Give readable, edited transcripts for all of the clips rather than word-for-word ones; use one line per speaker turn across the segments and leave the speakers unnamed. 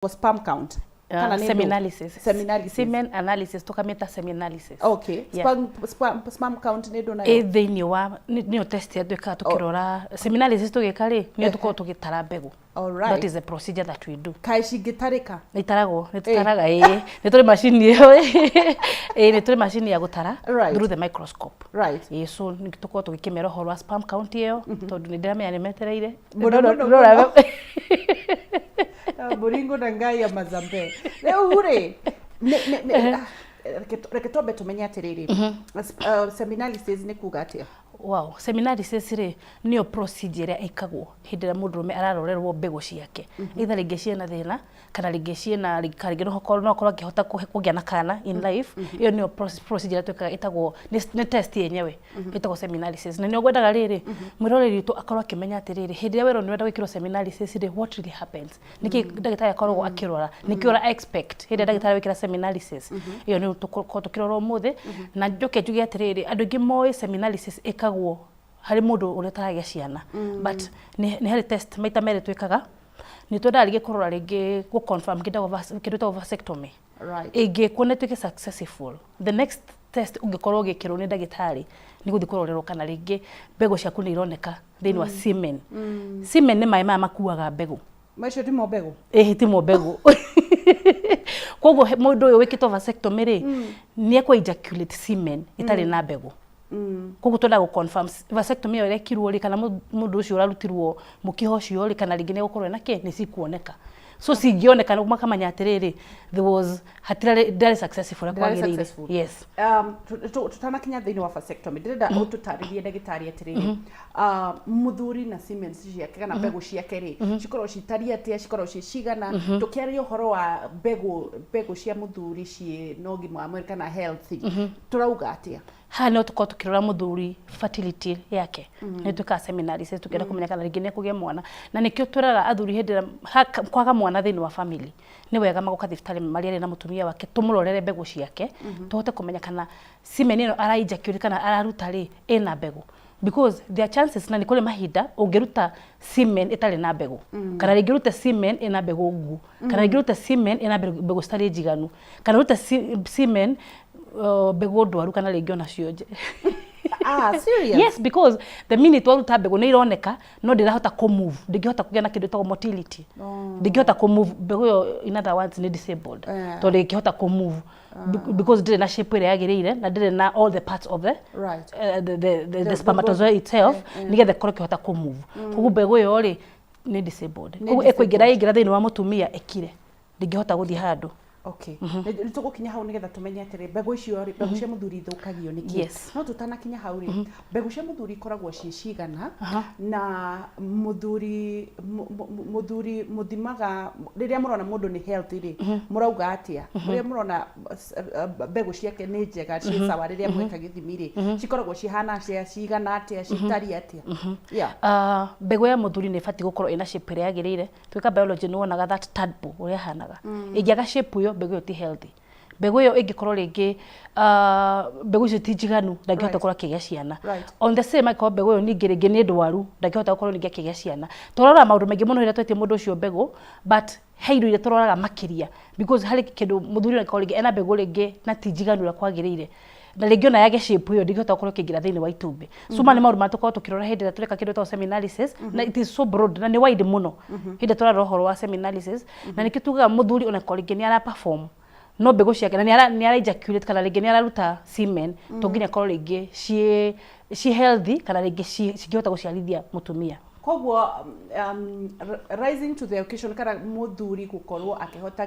Sperm count kana nĩ ndũ?
Seminalysis.
Seminalysis.
Semen analysis, tũkamĩta seminalysis.
Okay.
Yeah.
Sperm count nĩ ndũ nayo?
Ĩ thĩinĩ wa nĩyo test ĩrĩa twĩkaga tũkĩrora seminalysis. Tũgĩka rĩ, nĩyo tũkoragwo tũgĩtara mbegũ. That is the procedure that we do.
Kaĩ cingĩtarĩka?
Nĩ itaragwo, nĩ tũtaraga, ĩĩ, nĩ tũrĩ macini ĩyo, ĩĩ, nĩ tũrĩ macini ya gũtara through the microscope. Ĩĩ, so nĩ tũkoragwo tũgĩkĩmera ũhoro wa sperm count ĩyo, tondũ nĩ ndĩramenya nĩ metereire.
Mũno, mũno,
Ndĩrona-
mũno. Mũringo na ngai ya mazambe rĩu rĩ ah, reke twambe tũmenye atĩrĩrĩ, seminalysis nĩ kuga atĩa?
Wow, seminalysis rĩ, nĩyo procedure ĩrĩa ĩkagwo hĩndĩ ĩrĩa mũndũrũme ararorerwo mbegũ ciake, either rĩngĩ ciĩna thĩna kana rĩngĩ ciĩna, kana rĩngĩ no akorwo akĩhota kũgĩa na kana in life. Ĩyo nĩyo procedure ĩrĩa twĩkaga, ĩtagwo nĩ test yenyewe ĩtagwo seminalysis. Na nĩyo ngwendaga rĩrĩ mwĩroreri witũ akorwo akĩmenya atĩrĩrĩ, hĩndĩ ĩrĩa werwo nĩ ũrenda gwĩkĩrwo seminalysis rĩ, what really happens, nĩkĩ ndagĩtarĩ akoragwo akĩrora, nĩkĩ ũra expect hĩndĩ ĩrĩa ndagĩtarĩ wĩkĩra seminalysis. Ĩyo nĩ tũkorwo tũkĩrora ũmũthĩ. Na njoke njuge atĩrĩrĩ, andũ aingĩ moĩ seminalysis ĩkagwo harĩ mũndũ ũrĩa ũtaragĩa ciana, but nĩ harĩ test maita merĩ twĩkaga. Nĩ twendaga rĩngĩ kũrora, rĩngĩ gũ confirm kĩndũ gĩtagwo vasectomy ĩngĩkwo na ĩtuĩke successful. The next test ũngĩkorwo ũgĩkĩrwo nĩ ndagĩtarĩ nĩ gũthiĩ kũrorerwo kana rĩngĩ mbegũ ciaku nĩ ironeka thĩinĩ wa semen. Semen nĩ maĩ maya makuaga mbegũ.
Macio timo mbegũ?
Ĩhĩ, timo mbegũ. Koguo mũndũ ũyũ wĩkĩtwo vasectomy rĩ, nĩ ekũ ejaculate semen ĩtarĩ na mbegũ. Koguo twendaga gũ confirm vasectomy ĩyo ĩrekirwo rĩ, kana mũndũ ũcio ũrarutirwo mũkiha ũcio rĩ, kana rĩngĩ nĩ egũkorwo ena kĩ, nĩ cikuoneka. So cingĩoneka makamenya atĩrĩrĩ, there was hatirarĩ, ndarĩ successful ũrĩa
Ndarĩ
kwagĩrĩire.
Successful.
Yes.
Tutanakinya thĩinĩ wa vasectomy, ndĩrenda ũtũtarĩrie, ndagĩtarĩ, atĩrĩrĩ, mũthuri na semen ciake kana mbegũ ciake rĩ, cikoragwo citariĩ atĩa, cikoragwo ciĩ cigana? Tũkĩaria ũhoro wa mbegũ cia mũthuri ciĩ na ũgima wa mwĩrĩ kana healthy, tũrauga atĩa?
Haha no tũkorwo tũkĩrora mũthuri fertility yake. Nĩ twĩkaga seminalysis tũkĩenda kũmenya kana rĩngĩ nĩ ekũgĩa mwana. Na nĩkĩo twĩraga athuri, hĩndĩ ĩrĩa kwaga mwana thĩinĩ wa family, nĩ wega magoka thibitarĩ marĩ erĩ na mũtumia wake, tũmũrorere mbegũ ciake, tũhote kũmenya kana semen ĩno ara ejaculate kana araruta rĩ, ĩna mbegũ, because there are chances na nĩ kũrĩ mahinda ũngĩruta semen ĩtarĩ na mbegũ, kana rĩngĩ ũrute semen ĩna mbegũ nguũ, kana rĩngĩ ũrute semen ĩna mbegũ citarĩ njiganu, kana ũrute semen mbegũ ndwaru, kana rĩngĩ ona cionje.
Ah, serious?
Yes, because the minute waruta mbegũ nĩ ironeka, no ndĩrahota kũ move, ndĩngĩhota kũgĩa na kĩndũ gĩtagwo motility, ndĩngĩhota kũ move mbegũ ĩyo. In other words, nĩ disabled, tondũ ndĩngĩhota kũ move because ndĩrĩ na shape ĩrĩa yagĩrĩire na ndĩrĩ na all the parts of the the spermatozoa itself nĩgetha ĩkorwo ĩkĩhota kũ move. Koguo mbegũ ĩyo rĩ, nĩ disabled.
Nĩ
Koguo ĩkũingĩra
disabled.
ĩingĩra thĩinĩ wa mũtumia ĩkire, ndĩngĩhota gũthiĩ handũ.
Okay, nĩ tũgũkinya hau nĩgetha tũmenye atĩrĩ, mbegũ icio rĩ, mbegũ cia mũthuri ithũkagio nĩkĩ?
Yes.
No tũtanakinya hau rĩ, mbegũ cia mũthuri ikoragwo ciĩ cigana, na mũthuri mũthimaga rĩrĩa mũrona mũndũ nĩ healthy rĩ, mũrauga atĩa? Rĩrĩa mũrona mbegũ ciake nĩ njega, ciĩ sawa, rĩrĩa mweka gĩthimi rĩ, cikoragwo cihana atĩa, cigana atĩa, citariĩ atĩa? Yeah.
Mbegũ ya mũthuri nĩ ĩbatiĩ gũkorwo ĩna shape ĩrĩa yagĩrĩire. Twĩka biology nĩ wonaga that tadpole ũrĩa ĩhanaga. Ĩngĩaga shape ĩyo, mbegũ ĩyo ti healthy. Mbegũ ĩyo ĩngĩkorwo rĩngĩ mbegũ icio ti njiganu, ndangĩhota gũkorwo akĩgĩa ciana. On the same, angĩkorwo mbegũ ĩyo ningĩ rĩngĩ nĩ ndwaru, ndangĩhota gũkorwo ningĩ akĩgĩa ciana. Tũroraga maũndũ maingĩ mũno rĩrĩa twetie mũndũ ũcio mbegũ, but he indo iria tũroraga makĩria, because harĩ kĩndũ mũthuri angĩkorwo rĩngĩ ena mbegũ rĩngĩ na ti njiganu ũrĩa kwagĩrĩire, na rĩngĩ ona yage shape ĩyo, ndĩngĩhota gũkorwo ĩkĩingĩra thĩinĩ wa itumbĩ. So maya nĩ maũndũ marĩa tũkoragwo tũkĩrora hĩndĩ ĩrĩa tũreka kĩndũ gĩtagwo seminalysis. Na it is so broad na nĩ wide mũno hĩndĩ ĩrĩa tũrarora ũhoro wa seminalysis. Na nĩkĩo tugaga mũthuri ona korwo rĩngĩ nĩ ara perform, no mbegũ ciake na nĩ ara ejaculate kana rĩngĩ nĩ araruta semen, to nginya korwo rĩngĩ ciĩ healthy kana rĩngĩ cingĩhota gũciarithia mũtumia.
Koguo rising to the occasion kana mũthuri gũkorwo akĩhota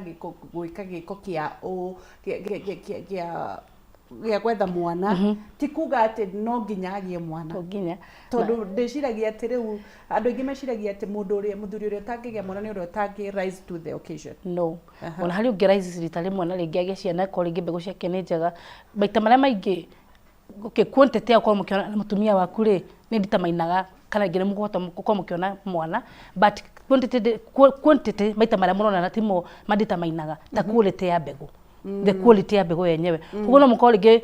gwĩka gĩko kĩa ũ kĩa kĩa- kĩa- kĩa- kĩa gĩa gwetha mwana ti kuga atĩ no nginya agĩe mwana?
To nginya.
Tondũ ndĩciragia atĩ rĩu andũ aingĩ meciragia atĩ mũndũ ũrĩa, mũthuri ũrĩa ũtangĩgĩa mwana nĩ ũrĩa ũtangĩ rise to the occasion.
No, ona harĩ ũngĩ rise rita rĩmwe na rĩngĩ agĩe ciana, korwo rĩngĩ mbegũ ciake nĩ njega. Maita marĩa maingĩ, okay, quantity ya gũkorwo mũkĩona na mũtumia waku rĩ, nĩ determinaga kana rĩngĩ nĩ mũkũhota gũkorwo mũkĩona mwana, but quantity, maita marĩa mũronana, timo madeterminaga ta quality ya mbegũ, the quality ya mbegũ yenyewe. Koguo no mũkorwo rĩngĩ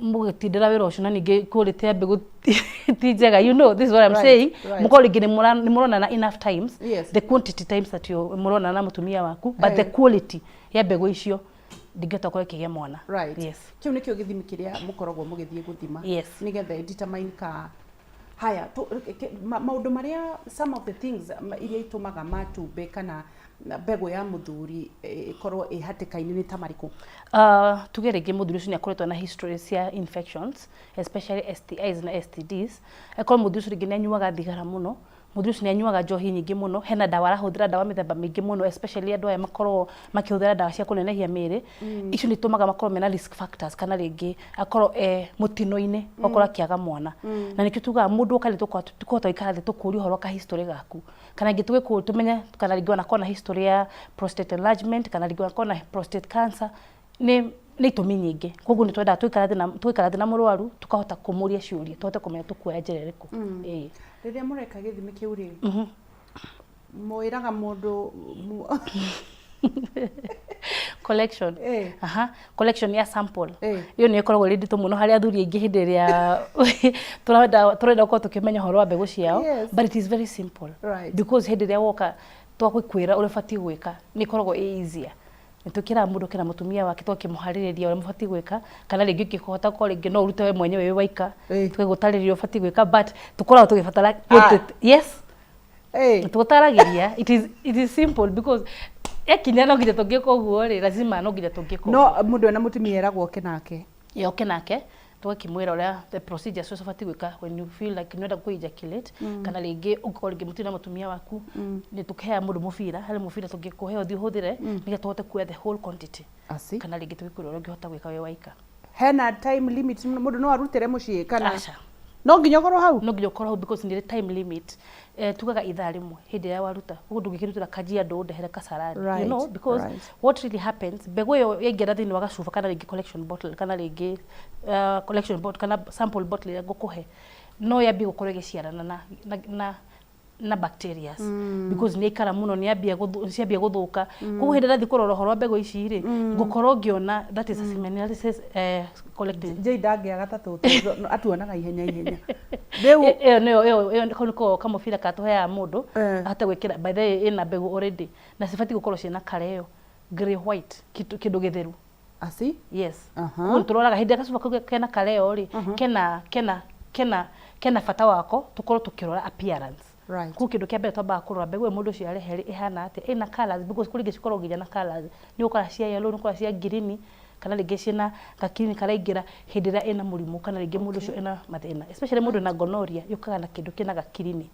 Mũgĩtindĩra wĩra ũcio na ningĩ quality ya mbegũ ti njega, you know this is what I'm saying. Mũkorwo rĩngĩ nĩ mũronana enough times, the quantity times that you mũronana na mũtumia waku, but the quality ya mbegũ icio ndingĩhota gũkorwo ĩkĩgĩa mwana. Yes.
Kĩu nĩkĩo gĩthimi kĩrĩa mũkoragwo mũgĩthiĩ gũthima nĩgetha determine ka haya maũndũ marĩa, some of the things iria itũmaga matumbĩ kana mbegũ ya mũthuri ĩkorwo ĩ hatĩka-inĩ nĩ ta marĩkũ?
Tuge rĩngĩ mũthuri ũcio nĩ akoretwo na history cia infections, especially STIs na STDs. Akorwo mũthuri ũcio rĩngĩ nĩ anyuaga thigara mũno, mũthuri ũcio nĩ anyuaga njohi nyingĩ mũno, hena ndawa arahũthĩra, ndawa mĩthemba mĩingĩ mũno, especially andũ aya makoragwo makĩhũthĩra ndawa cia kũnenehia mĩĩrĩ. Icio nĩ itũmaga makorwo mena risk factors, kana rĩngĩ akorwo e mũtino-inĩ wakorwo akĩaga mwana. Na nĩkĩo tugaga mũndũ oka nĩ tũkũhota gũikara thĩ tũkũrie ũhoro ka history gaku, kana rĩngĩ tũgĩkũ tũmenye kana rĩngĩ onakorwo na history ya prostate enlargement, kana rĩngĩ onakorwo na prostate cancer. Nĩ itũmi nyingĩ, koguo nĩ twendaga tũgaikara thĩ na mũrwaru, tũkahota kũmũria ciũria, tũhote kũmenya tũkuoya njĩra ĩrĩkũ. Ĩĩ.
Rĩrĩa mũreka gĩthimi kĩu rĩ, mwĩraga mũndũ
Collection. Aha, collection ya sample. Ĩyo nĩ ĩkoragwo ĩrĩ nditũ mũno harĩ athuri aingĩ hĩndĩ ĩrĩa tũrenda gũkorwo tũkĩmenya ũhoro wa mbegũ ciao. But it is very simple because hĩndĩ ĩrĩa woka twagũkwĩra ũrĩa ũbatiĩ gwĩka, nĩ ĩkoragwo ĩ easier. Nĩ twĩkĩraga mũndũ kena mũtumia wake, twakĩmũharĩrĩria ũrĩa mũbatiĩ gwĩka, kana rĩngĩ ũngĩhota gũkorwo rĩngĩ no ũrute we mwenyewe wĩ waika, tũgagũtarĩria ũbatiĩ gwĩka, but tũkoragwo tũgĩbatara yes. Tũgũtaragĩria. It is simple because yakinya no nginya tũngĩka ũguo rĩ, lazima no nginya tũngĩka.
No mũndũ ena mũtumia eragwo oke nake?
Yoke nake, tũgakĩmwĩra ũrĩa the procedures ũcio ũbatiĩ gwĩka when you feel like nĩũrenda kũ ejaculate, kana rĩngĩ ũngĩkorwo rĩngĩ mũtirĩ na mũtumia waku, nĩ tũkĩheaga mũndũ mũbira, harĩ mũbira tũngĩkũhe ũthiĩ ũhũthĩre nĩgetha tũhote kuoya the whole quantity.
Asi.
Kana rĩngĩ tũgĩkwĩra ũrĩa ũngĩhota gwĩka wĩ waika.
Hena time limit mũndũ no arutĩre mũciĩ kana?
Aca.
No nginya ũkorwo hau?
No nginya ũkorwo hau because nĩ time limit. Tugaga ithaa rĩmwe hĩndĩ ĩrĩa waruta, ũguo ndũngĩkĩrutĩra Kajiado ũndehere Kasarani, you know, because what really happens, mbegũ ĩyo yaingĩra thĩinĩ wa gacuba kana rĩngĩ collection bottle, kana rĩngĩ collection bottle kana sample bottle ĩrĩa ngũkũhe, no yambie gũkorwo ĩgĩciarana na bacterias because nĩ yaikara mũno, nĩ yambia ciambia gũthũka. Koguo hĩndĩ ĩrĩa ndathiĩ kũrora ũhoro wa mbegũ ici rĩ, ngũkorwo ngĩona that is a semen analysis collected.
Njei ndangĩaga ta tũtũ, atuonaga ihenya ihenya rĩu.
Ĩyo nĩyo ĩyo kau nĩko kamũbira katũheaga mũndũ ahote gwĩkĩra. By the way, ĩna mbegũ already na cibatiĩ gũkorwo ciĩna colour ĩyo grey white, kĩndũ gĩtheru.
Asi.
Yes. Koguo nĩtũroraga hĩndĩ ĩrĩa gacuba kau kena colour ĩyo rĩ, kena bata wako tũkorwo tũkĩrora appearance. Koguo kĩndũ kĩa mbere twambaga kũrora mbegũ ĩyo mũndũ ũcio arehe rĩ, ĩhana atĩa, ĩna colours, because kũrĩ ingĩ cikoragwo nginya na colours, nĩ ũgũkora cia yellow, nĩ ũgũkora cia ngirini, kana rĩngĩ ciĩna gakirini karaingĩra hĩndĩ ĩrĩa ĩna mũrimũ, kana rĩngĩ mũndũ ũcio ena mathĩna, especially mũndũ ena gonorrhea, yũkaga na kĩndũ kĩna gakirini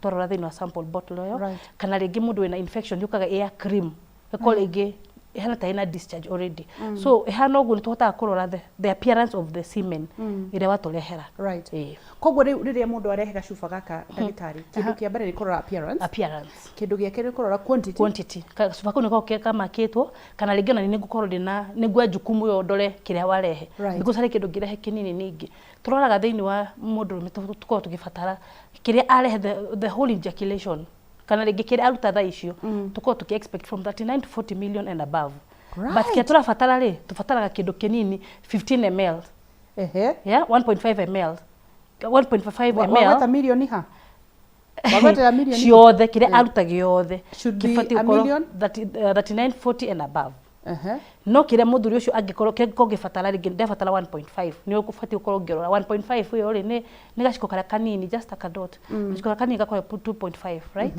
twarora thĩinĩ wa sample bottle ĩyo. Kana rĩngĩ mũndũ wĩna infection, yũkaga ĩ ya cream, ĩkorwo rĩngĩ ĩhana ta ĩna discharge already. So ĩhana ũguo nĩ tũhotaga kũrora the appearance of the semen ĩrĩa watũrehera. Ĩĩ.
Koguo rĩu rĩrĩa mũndũ arehe gacuba gaka, ndagĩtarĩ, kĩndũ kĩa mbere nĩ kũrora appearance.
Appearance.
Kĩndũ gĩa kerĩ nĩ kũrora quantity.
Quantity. Gacuba kau nĩko kamakĩtwo, kana rĩngĩ ona nĩ ngũkorwo ndĩna nĩ nguoya jukumu ĩyo ndore kĩrĩa warehe, because harĩ kĩndũ ngĩrehe kĩnini. Ningĩ tũroraga thĩinĩ wa mũndũrũme, tũkoragwo tũgĩbatara kĩrĩa arehe, the whole ejaculation, kana rĩngĩ kĩrĩa aruta thaa icio, tũkoragwo tũkĩ expect from 39 to 40 million and above, but kĩrĩa tũrabatara rĩ, tũbataraga kĩndũ kĩnini, 15 ml. Yeah, 1.5 ml, 1.5 ml.
Wagweta milioni ha? Wagwetera milioni?
Ciothe, kĩrĩa aruta gĩothe
Should be
kĩbatiĩ
a
gũkorwo
million?
30, 39, 40 and above. No kĩrĩa mũthuri ũcio angĩkorwo kĩrĩa angĩkorwo ngĩbatara rĩngĩ ndebatara 1.5, nĩ ũbatiĩ gũkorwo ngĩrora 1.5 ĩyo rĩ, nĩ gaciko karĩa kanini, just a dot, gaciko karĩa kanini gakoragwo 2.5, right?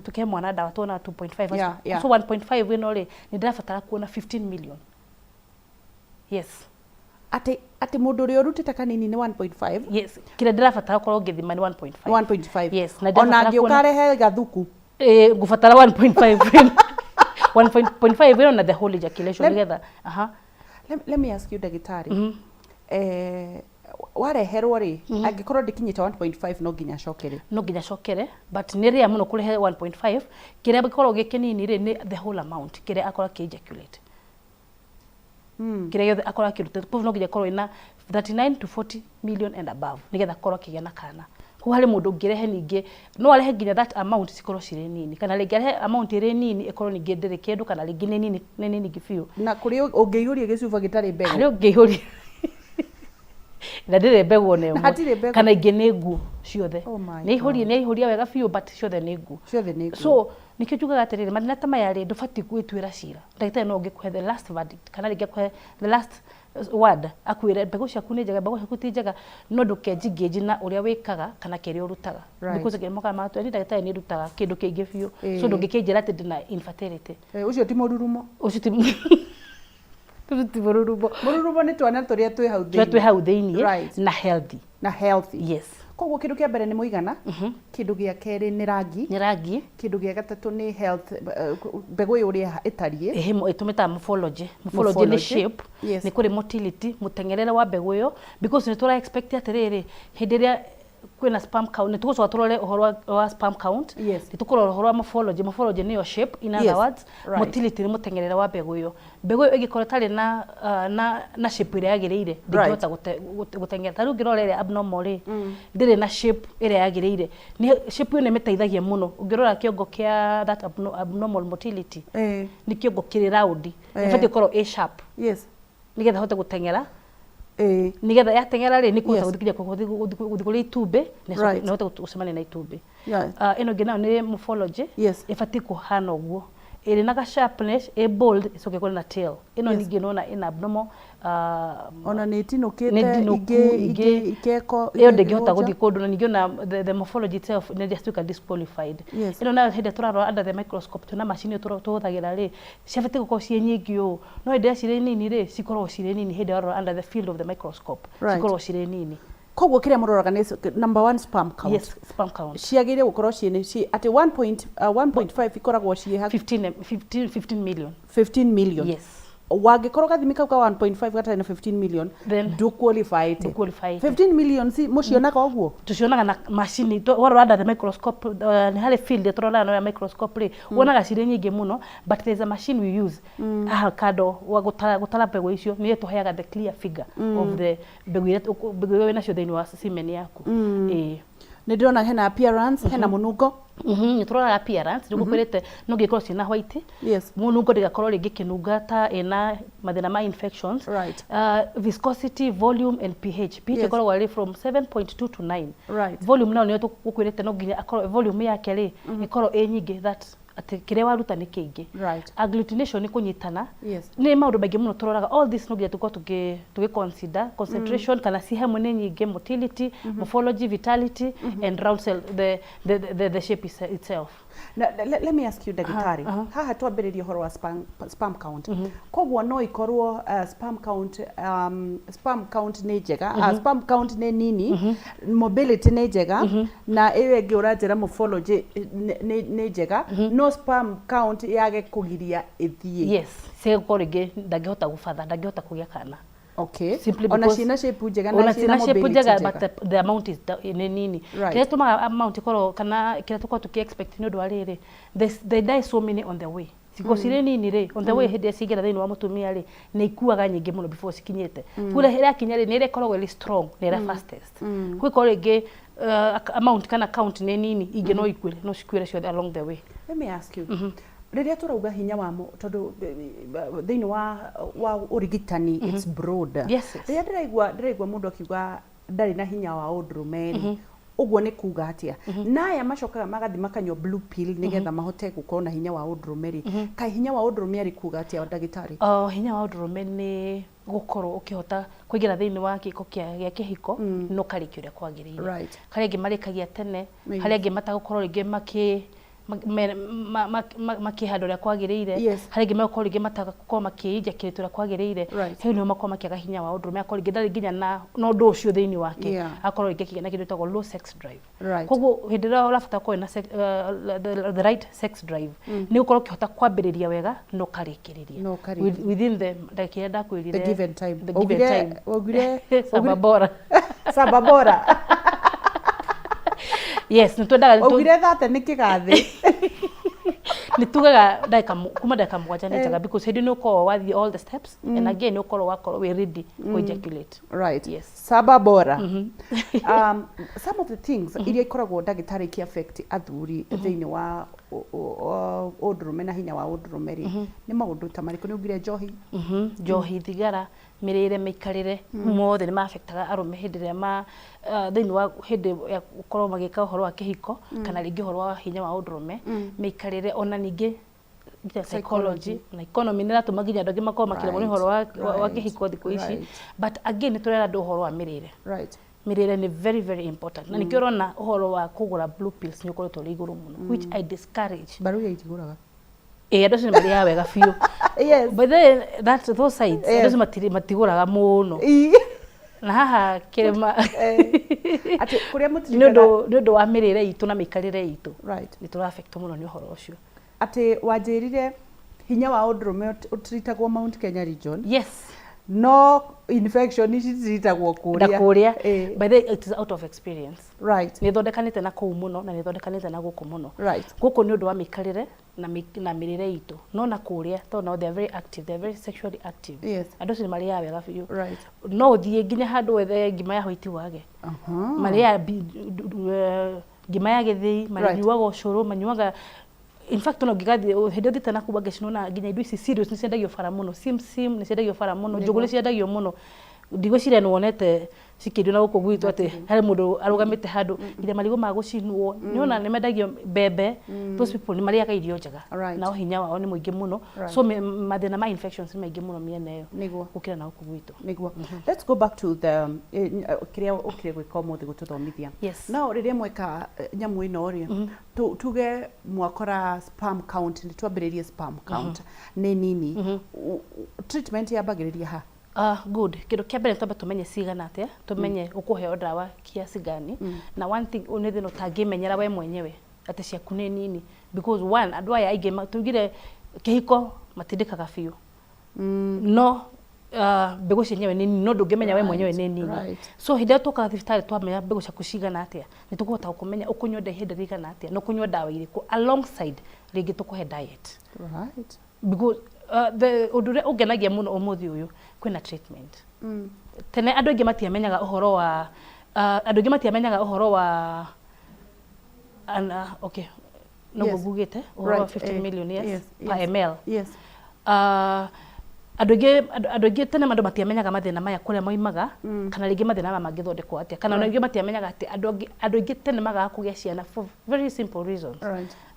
Tũkĩhe mwana ndawa tuonaga 2.5. So 1.5 ĩno rĩ, nĩ ndĩrabatara kuona 15 million, yes.
Atĩ mũndũ ũrĩa ũrutĩte kanini nĩ 1.5?
Yes, kĩrĩa ndĩrabatara gũkorwo ngĩthima nĩ 1.5.
1.5.
Yes, na
ona
ndĩrabatara
angĩũka
kuona
arehe gathuku?
Ngũbatara 1.5, 1.5 ĩno na the whole ejaculation nĩgetha aha.
Let me ask you, ndagĩtarĩ, wareherwo rĩ, angĩkorwo ndĩkinyĩte 1.5, no nginya acokere?
No nginya cokere, but nĩ rĩa mũno kũrehe 1.5. Kĩrĩa gĩkoragwo gĩ kĩnini rĩ, nĩ the whole amount kĩrĩa akorwo akĩ ejaculate, kĩrĩa gĩothe akorwo akĩruta. Koguo no nginya akorwo ĩna 39 to 40 million and above nĩgetha akorwo akĩgĩa na kana. Koguo harĩ mũndũ ũngĩrehe, ningĩ no arehe nginya that amount cikorwo cirĩ nini, kana rĩngĩ arehe amount ĩrĩ nini ĩkorwo ningĩ ndĩrĩ kĩndũ, kana rĩngĩ nĩ nini, nĩ nini biũ.
Na kũrĩ ũngĩihũria gĩcuba gĩtarĩ mbegũ?
Harĩ ũngĩihũria. Na ndĩrĩ mbegũ ona ĩmwe.
Hatirĩ mbegũ.
Kana ingĩ nĩ nguũ ciothe.
Oh my
Nĩ aihurie,
God.
nĩ aihuria wega biũ, but ciothe nĩ nguũ.
Ciothe nĩ nguũ.
So nĩkĩo njugaga atĩrĩrĩ, mathĩna ta maya rĩ, ndũbatiĩ gwĩtuĩra cira. Ndagĩtarĩ no ũngĩkũhe the last verdict, kana rĩngĩ akũhe the last word, akwĩre mbegũ ciaku nĩ njega, mbegũ ciaku ti njega, no ndũkenjingĩnji na ũrĩa wĩkaga kana kĩrĩa ũrutaga. Because angĩ mokaga magatwĩra, niĩ ndagĩtarĩ nĩ ndutaga kĩndũ kĩingĩ biũ, so ndũngĩkĩnjĩra atĩ ndĩna infertility.
Eh, ũcio ti mũrurumo.
Ũcio ti ti mũrurumo.
Mũrurumo nĩ twana tũrĩa twĩ hau
tũrĩa twĩ
thĩinĩ.
Hau thĩiniĩ. Na healthy.
Na healthy.
Yes.
Koguo kĩndũ kĩa mbere nĩ mũigana, kĩndũ gĩa kerĩ nĩ rangi,
Nĩ rangi.
Kĩndũ gĩa gatatũ nĩ health, mbegũ ĩyo ũrĩa ĩtariĩ.
Ĩhĩ, tũmĩtaga morphology. Morphology nĩ
Morphology.
shape. Nĩ kũrĩ motility, mũteng'erere wa mbegũ ĩyo, because nĩ tũra expect atĩrĩrĩ, hĩndĩ ĩrĩa kwĩna sperm count, nĩ tũgũcoka tũrore ũhoro wa sperm count. Nĩ tũkũrora ũhoro wa morphology. Morphology nĩyo shape, in other words. Motility nĩ mũteng'erere wa mbegũ ĩyo. Mbegũ ĩyo ĩngĩkorwo ĩtarĩ na shape ĩrĩa yagĩrĩire, ndĩngĩhota gũteng'era. Ta rĩu ũngĩrora ĩrĩa abnormal rĩ, ndĩrĩ na shape ĩrĩa yagĩrĩire. Nĩ shape ĩyo nĩ ĩmĩteithagia mũno. Ũngĩrora kĩongo kĩa that abnormal motility, nĩ kĩongo kĩrĩ round. Ĩbatiĩ gũkorwo ĩ sharp nĩgetha ĩhote gũteng'era, nĩgetha yateng'era rĩ, nĩ kũhota gũthiĩ nginya gũthiĩ kũrĩ itumbĩ na na ĩhote gũcemania na itumbĩ. Ah, ĩno ĩngĩ nayo nĩ morphology. Ĩbatiĩ kũhana ũguo, ĩrĩ na ga sharpness, ĩ bold, ĩcoke ĩkorwo na tail. Ĩno ningĩ nĩwona ĩna abnormal.
Ona nĩ ĩtinũkĩte.
Nĩ ndinũku,
ingĩ
ingĩ
ikeko
ĩyo ndĩngĩhota
ikegũnja.
Gũthiĩ kũndũ, na ningĩ ona the morphology itself nĩ yatuĩka disqualified. Ĩno nayo hĩndĩ ĩrĩa tũrarora under the microscope, twĩna macini ĩyo tũhũthagĩra rĩ, ciabatiĩ gũkorwo ciĩ nyingĩ ũũ, no hĩndĩ ĩrĩa cirĩ nini rĩ, cikoragwo cirĩ nini. Hĩndĩ ĩrĩa warora under the field of the microscope, cikoragwo cirĩ nini.
Koguo kĩrĩa mũroraga nĩ number one, sperm count.
Yes, sperm count.
Ciagĩrĩire gũkorwo ciĩ atĩ 1.5 ikoragwo ciĩ
15, 15, 15 million.
15 million.
Yes.
Wangĩkorwo gathimi kau ka 1.5 gatarĩ na 15 million,
Then
ndũqualifyĩte.
Ndũqualifyĩte.
15 million si mũcionaga ũguo?
Tucionaga na macini. Warora under the microscope, nĩ harĩ field tũroraga nayo ya microscope rĩ, wonaga cirĩ nyingĩ mũno, but there's a machine we use haha kando wa gũtara mbegũ icio, nĩyo ĩtũheaga the clear figure of the mbegũ iria wĩnacio thĩinĩ wa semen yaku. Ĩĩ.
Nĩ ndĩrona hena appearance, hena mũnungo.
Nĩ tũroraga appearance, nĩguo kwĩrĩte no nginya ĩkorwo ciĩna white. Mũnungo ndĩgakorwo rĩngĩ ĩkĩnunga ta ĩna mathĩna ma infections. Viscosity, volume and pH. pH ĩkoragwo ĩrĩ from 7.2 to 9. Volume nayo nĩyo tũkwĩrĩte no nginya akorwo volume yake rĩ, ĩkorwo ĩ nyingĩ, that atĩ kĩrĩa waruta nĩ kĩingĩ. Agglutination nĩ kũnyitana. Nĩ maũndũ maingĩ mũno tũroraga. All this no nginya tũkorwo tũgĩ consider concentration, kana ci hamwe nĩ nyingĩ, motility, morphology, vitality and round cell, the shape itself.
Na, let me ask you, ndagĩtarĩ, haha twambĩrĩrie ũhoro wa sperm count. Koguo no ikorwo sperm count nĩ njega, sperm count nĩ nini, mobility nĩ njega, na ĩyo ĩngĩ ũranjĩra morphology nĩ njega, no sperm count yage kũgiria ĩthiĩ.
Yes, cigũkorwo rĩngĩ ndangĩhota gũbatha, ndangĩhota kũgĩa kana. Simply
Ona
because
ciĩna shape njega na
ona
ciĩna
ciĩna shape
mobility
njega,
njega.
But the amount is nĩ nini. Kĩrĩa tũmaga amount ĩkorwo kana kĩrĩa tũkorwo tũkĩ expect nĩ ũndũ wa rĩrĩ, they die so many on the way. Cikorwo cirĩ nini rĩ, on the way hĩndĩ ĩrĩa ciaingĩra thĩinĩ wa mũtumia rĩ, nĩ ikuaga nyingĩ mũno before cikinyĩte. Kũrĩa ĩrakinya rĩ, nĩ ĩrĩa ĩkoragwo ĩrĩ strong na ĩrĩa fastest. Gwĩkorwo rĩngĩ amount kana count nĩ nini, ingĩ no ikuĩre, no cikuĩre ciothe along the way.
Let me ask you, rĩrĩa tũrauga hinya wa tondũ thĩinĩ wa ũrigitani it's broad. Rĩrĩa ndĩraigua mũndũ akiuga ndarĩ na hinya wa ũndũrũme rĩ, ũguo nĩ kuga atĩa? Na aya macokaga magathiĩ makanyua blue pill nĩgetha mahote gũkorwo na hinya wa ũndũrũme rĩ, kaĩ hinya wa ũndũrũme arĩ kuga atĩa, ndagĩtarĩ?
Oh, hinya wa ũndũrũme nĩ gũkorwo ũkĩhota kũingĩra thĩinĩ wa gĩko gĩa kĩhiko no karĩkia ũrĩa kwagĩrĩire. Harĩa angĩ marĩkagia tene, harĩa angĩ matagũkorwo rĩngĩ makĩhanda ũrĩa kwagĩrĩire, harĩa angĩ megũkorwo rĩngĩ matagũkorwo makĩ-ejaculate ũrĩa kwagĩrĩire. Hau nĩho makorwo makĩaga hinya wa ũndũrũme, akorwo rĩngĩ ndarĩ nginya na ũndũ ũcio thĩinĩ wake, akorwo rĩngĩ akĩgĩa na kĩndũ gĩtagwo low sex drive. Koguo hĩndĩ ĩrĩa ũrabatara gũkorwo wĩna the right sex drive, nĩ ũkorwo ũkĩhota kwambĩrĩria wega na ũkarĩkĩrĩria
Na ũkarĩkĩrĩria.
Within the ndagĩka iria ndakwĩrire.
The given time.
The given time.
Waugire
Saba bora.
Saba bora.
Yes, nĩ twendaga
Waugire 30 nĩ kĩgathĩ.
Nĩ tugaga ndagĩka kuma ndagĩka 7 nĩ njega, because hĩndĩ nĩ ũkorwo wathiĩ all the steps and again nĩ ũkorwo wakorwo wĩ ready kũ ejaculate. Yes.
Saba bora. Some of the things iria ikoragwo, ndagĩtarĩ, iki affect athuri thĩinĩ wa ũndũrũme na hinya wa ũndũrũme rĩ, nĩ maũndũ ta marĩkũ? Nĩ ugire njohi.
Njohi, thigara, mĩrĩre, mĩikarĩre, mothe nĩ maafectaga arũme hĩndĩ ĩrĩa ma thĩinĩ wa hĩndĩ ya gũkorwo magĩka ũhoro wa kĩhiko kana rĩngĩ ũhoro wa hinya wa ũndũrũme, mĩikarĩre, ona ningĩ nginya psychology na economy nĩ ĩratũma nginya andũ angĩ makorwo makĩremwo nĩ ũhoro wa kĩhiko thikũ ici. But again, nĩ tũrera andũ ũhoro wa mĩrĩre. Mĩrĩre nĩ very very important, na nĩkĩo ũrona ũhoro wa kũgũra blue pills nĩ ũkoretwo ũrĩ igũrũ mũno, which I discourage.
Mbaruya itigũraga.
Ĩĩ, andũ acio nĩ marĩaga wega biũ. By the way, that those sides, andũ acio matigũraga mũno. Na haha kĩrĩma
Atĩ kũrĩa
nĩ
mũtirikaga.
ũndũ wa mĩrĩre itũ na mĩikarĩre itũ, nĩ tũraaffectwo mũno nĩ ũhoro ũcio.
Atĩ wanjĩrire hinya wa ũndũrũme ũtritagwo Mount Kenya region, no infection ici ciritagwo
na
kũrĩa.
Kũrĩa. By the way, it is out of experience. Nĩ thondekanĩte na kũu mũno na nĩ thondekanĩte na gũkũ mũno. Gũkũ nĩ ũndũ wa mĩikarĩre na mĩrĩre itũ, no na kũrĩa tondũ nao they are very active, they are very sexually active. Andũ acio nĩ marĩaga wega biũ. No ũthiĩ nginya handũ wethe ngima ya white wage. Marĩaga ngima ya gĩthĩi, manyuaga ũcũrũ, manyuaga, in fact ona ũngĩgathiĩ hĩndĩ ĩyo ũthiĩte na kũu Wangeci, nĩwona nginya indo ici cereals nĩ ciendagio bara mũno, simsim nĩ ciendagio bara mũno, njũgũ nĩ ciendagio mũno. Ndigwĩciria nĩ wonete cikĩendio na gũkũ gwitũ atĩ harĩ mũndũ arũgamĩte handũ, nginya marigũ ma gũcinwo nĩwona nĩ mendagio, mbembe. Those people nĩ marĩaga irio njega. Nao hinya wao nĩ mũingĩ mũno. So mathĩna ma infections nĩ maingĩ mũno mĩena ĩyo gũkĩra na gũkũ gwitũ.
Nĩguo. Let's go back to the kĩrĩa ũkire gwĩka ũmũthĩ, gũtũthomithia. No rĩrĩa mweka nyamũ ĩno rĩ, tuge mwakora sperm count, nĩ twambĩrĩrie, sperm count nĩ nini. Treatment yambagĩrĩria ha?
Good. Kĩndũ kĩa mbere, twambe tũmenye cigana atĩa, tũmenye ũkũheo ndawa kiasi gani. Na one thing, ũyũ nĩ thĩna ũtangĩmenyera we mwenyewe atĩ ciaku nĩ nini, because one, andũ aya aingĩ tugire kĩhiko matindĩkaga biũ, no mbegũ cienyewe nĩ nini, no ndũngĩmenya we mwenyewe nĩ nini. So hĩndĩ ĩrĩa tũkaga thibitarĩ, twamenya mbegũ ciaku cigana atĩa, nĩ tũkũhota kũmenya ũkũnyua ndawa ihinda rĩigana atĩa na ũkũnyua ndawa irĩkũ, alongside rĩngĩ tũkũhe diet. Because the ũndũ ũrĩa ũngenagia mũno ũmũthĩ ũyũ, kwĩna treatment. Tene andũ aingĩ matiamenyaga ũhoro wa andũ aingĩ matiamenyaga ũhoro wa okay, noguo ngugĩte ũhoro wa 15 million, yes, per ml. Andũ aingĩ tene andũ matiamenyaga mathĩna maya kũrĩa moimaga, kana rĩngĩ mathĩna maya mangĩthondekwo atĩa, kana ona rĩngĩ matiamenyaga atĩ andũ aingĩ tene magaga kũgĩa ciana for very simple reasons.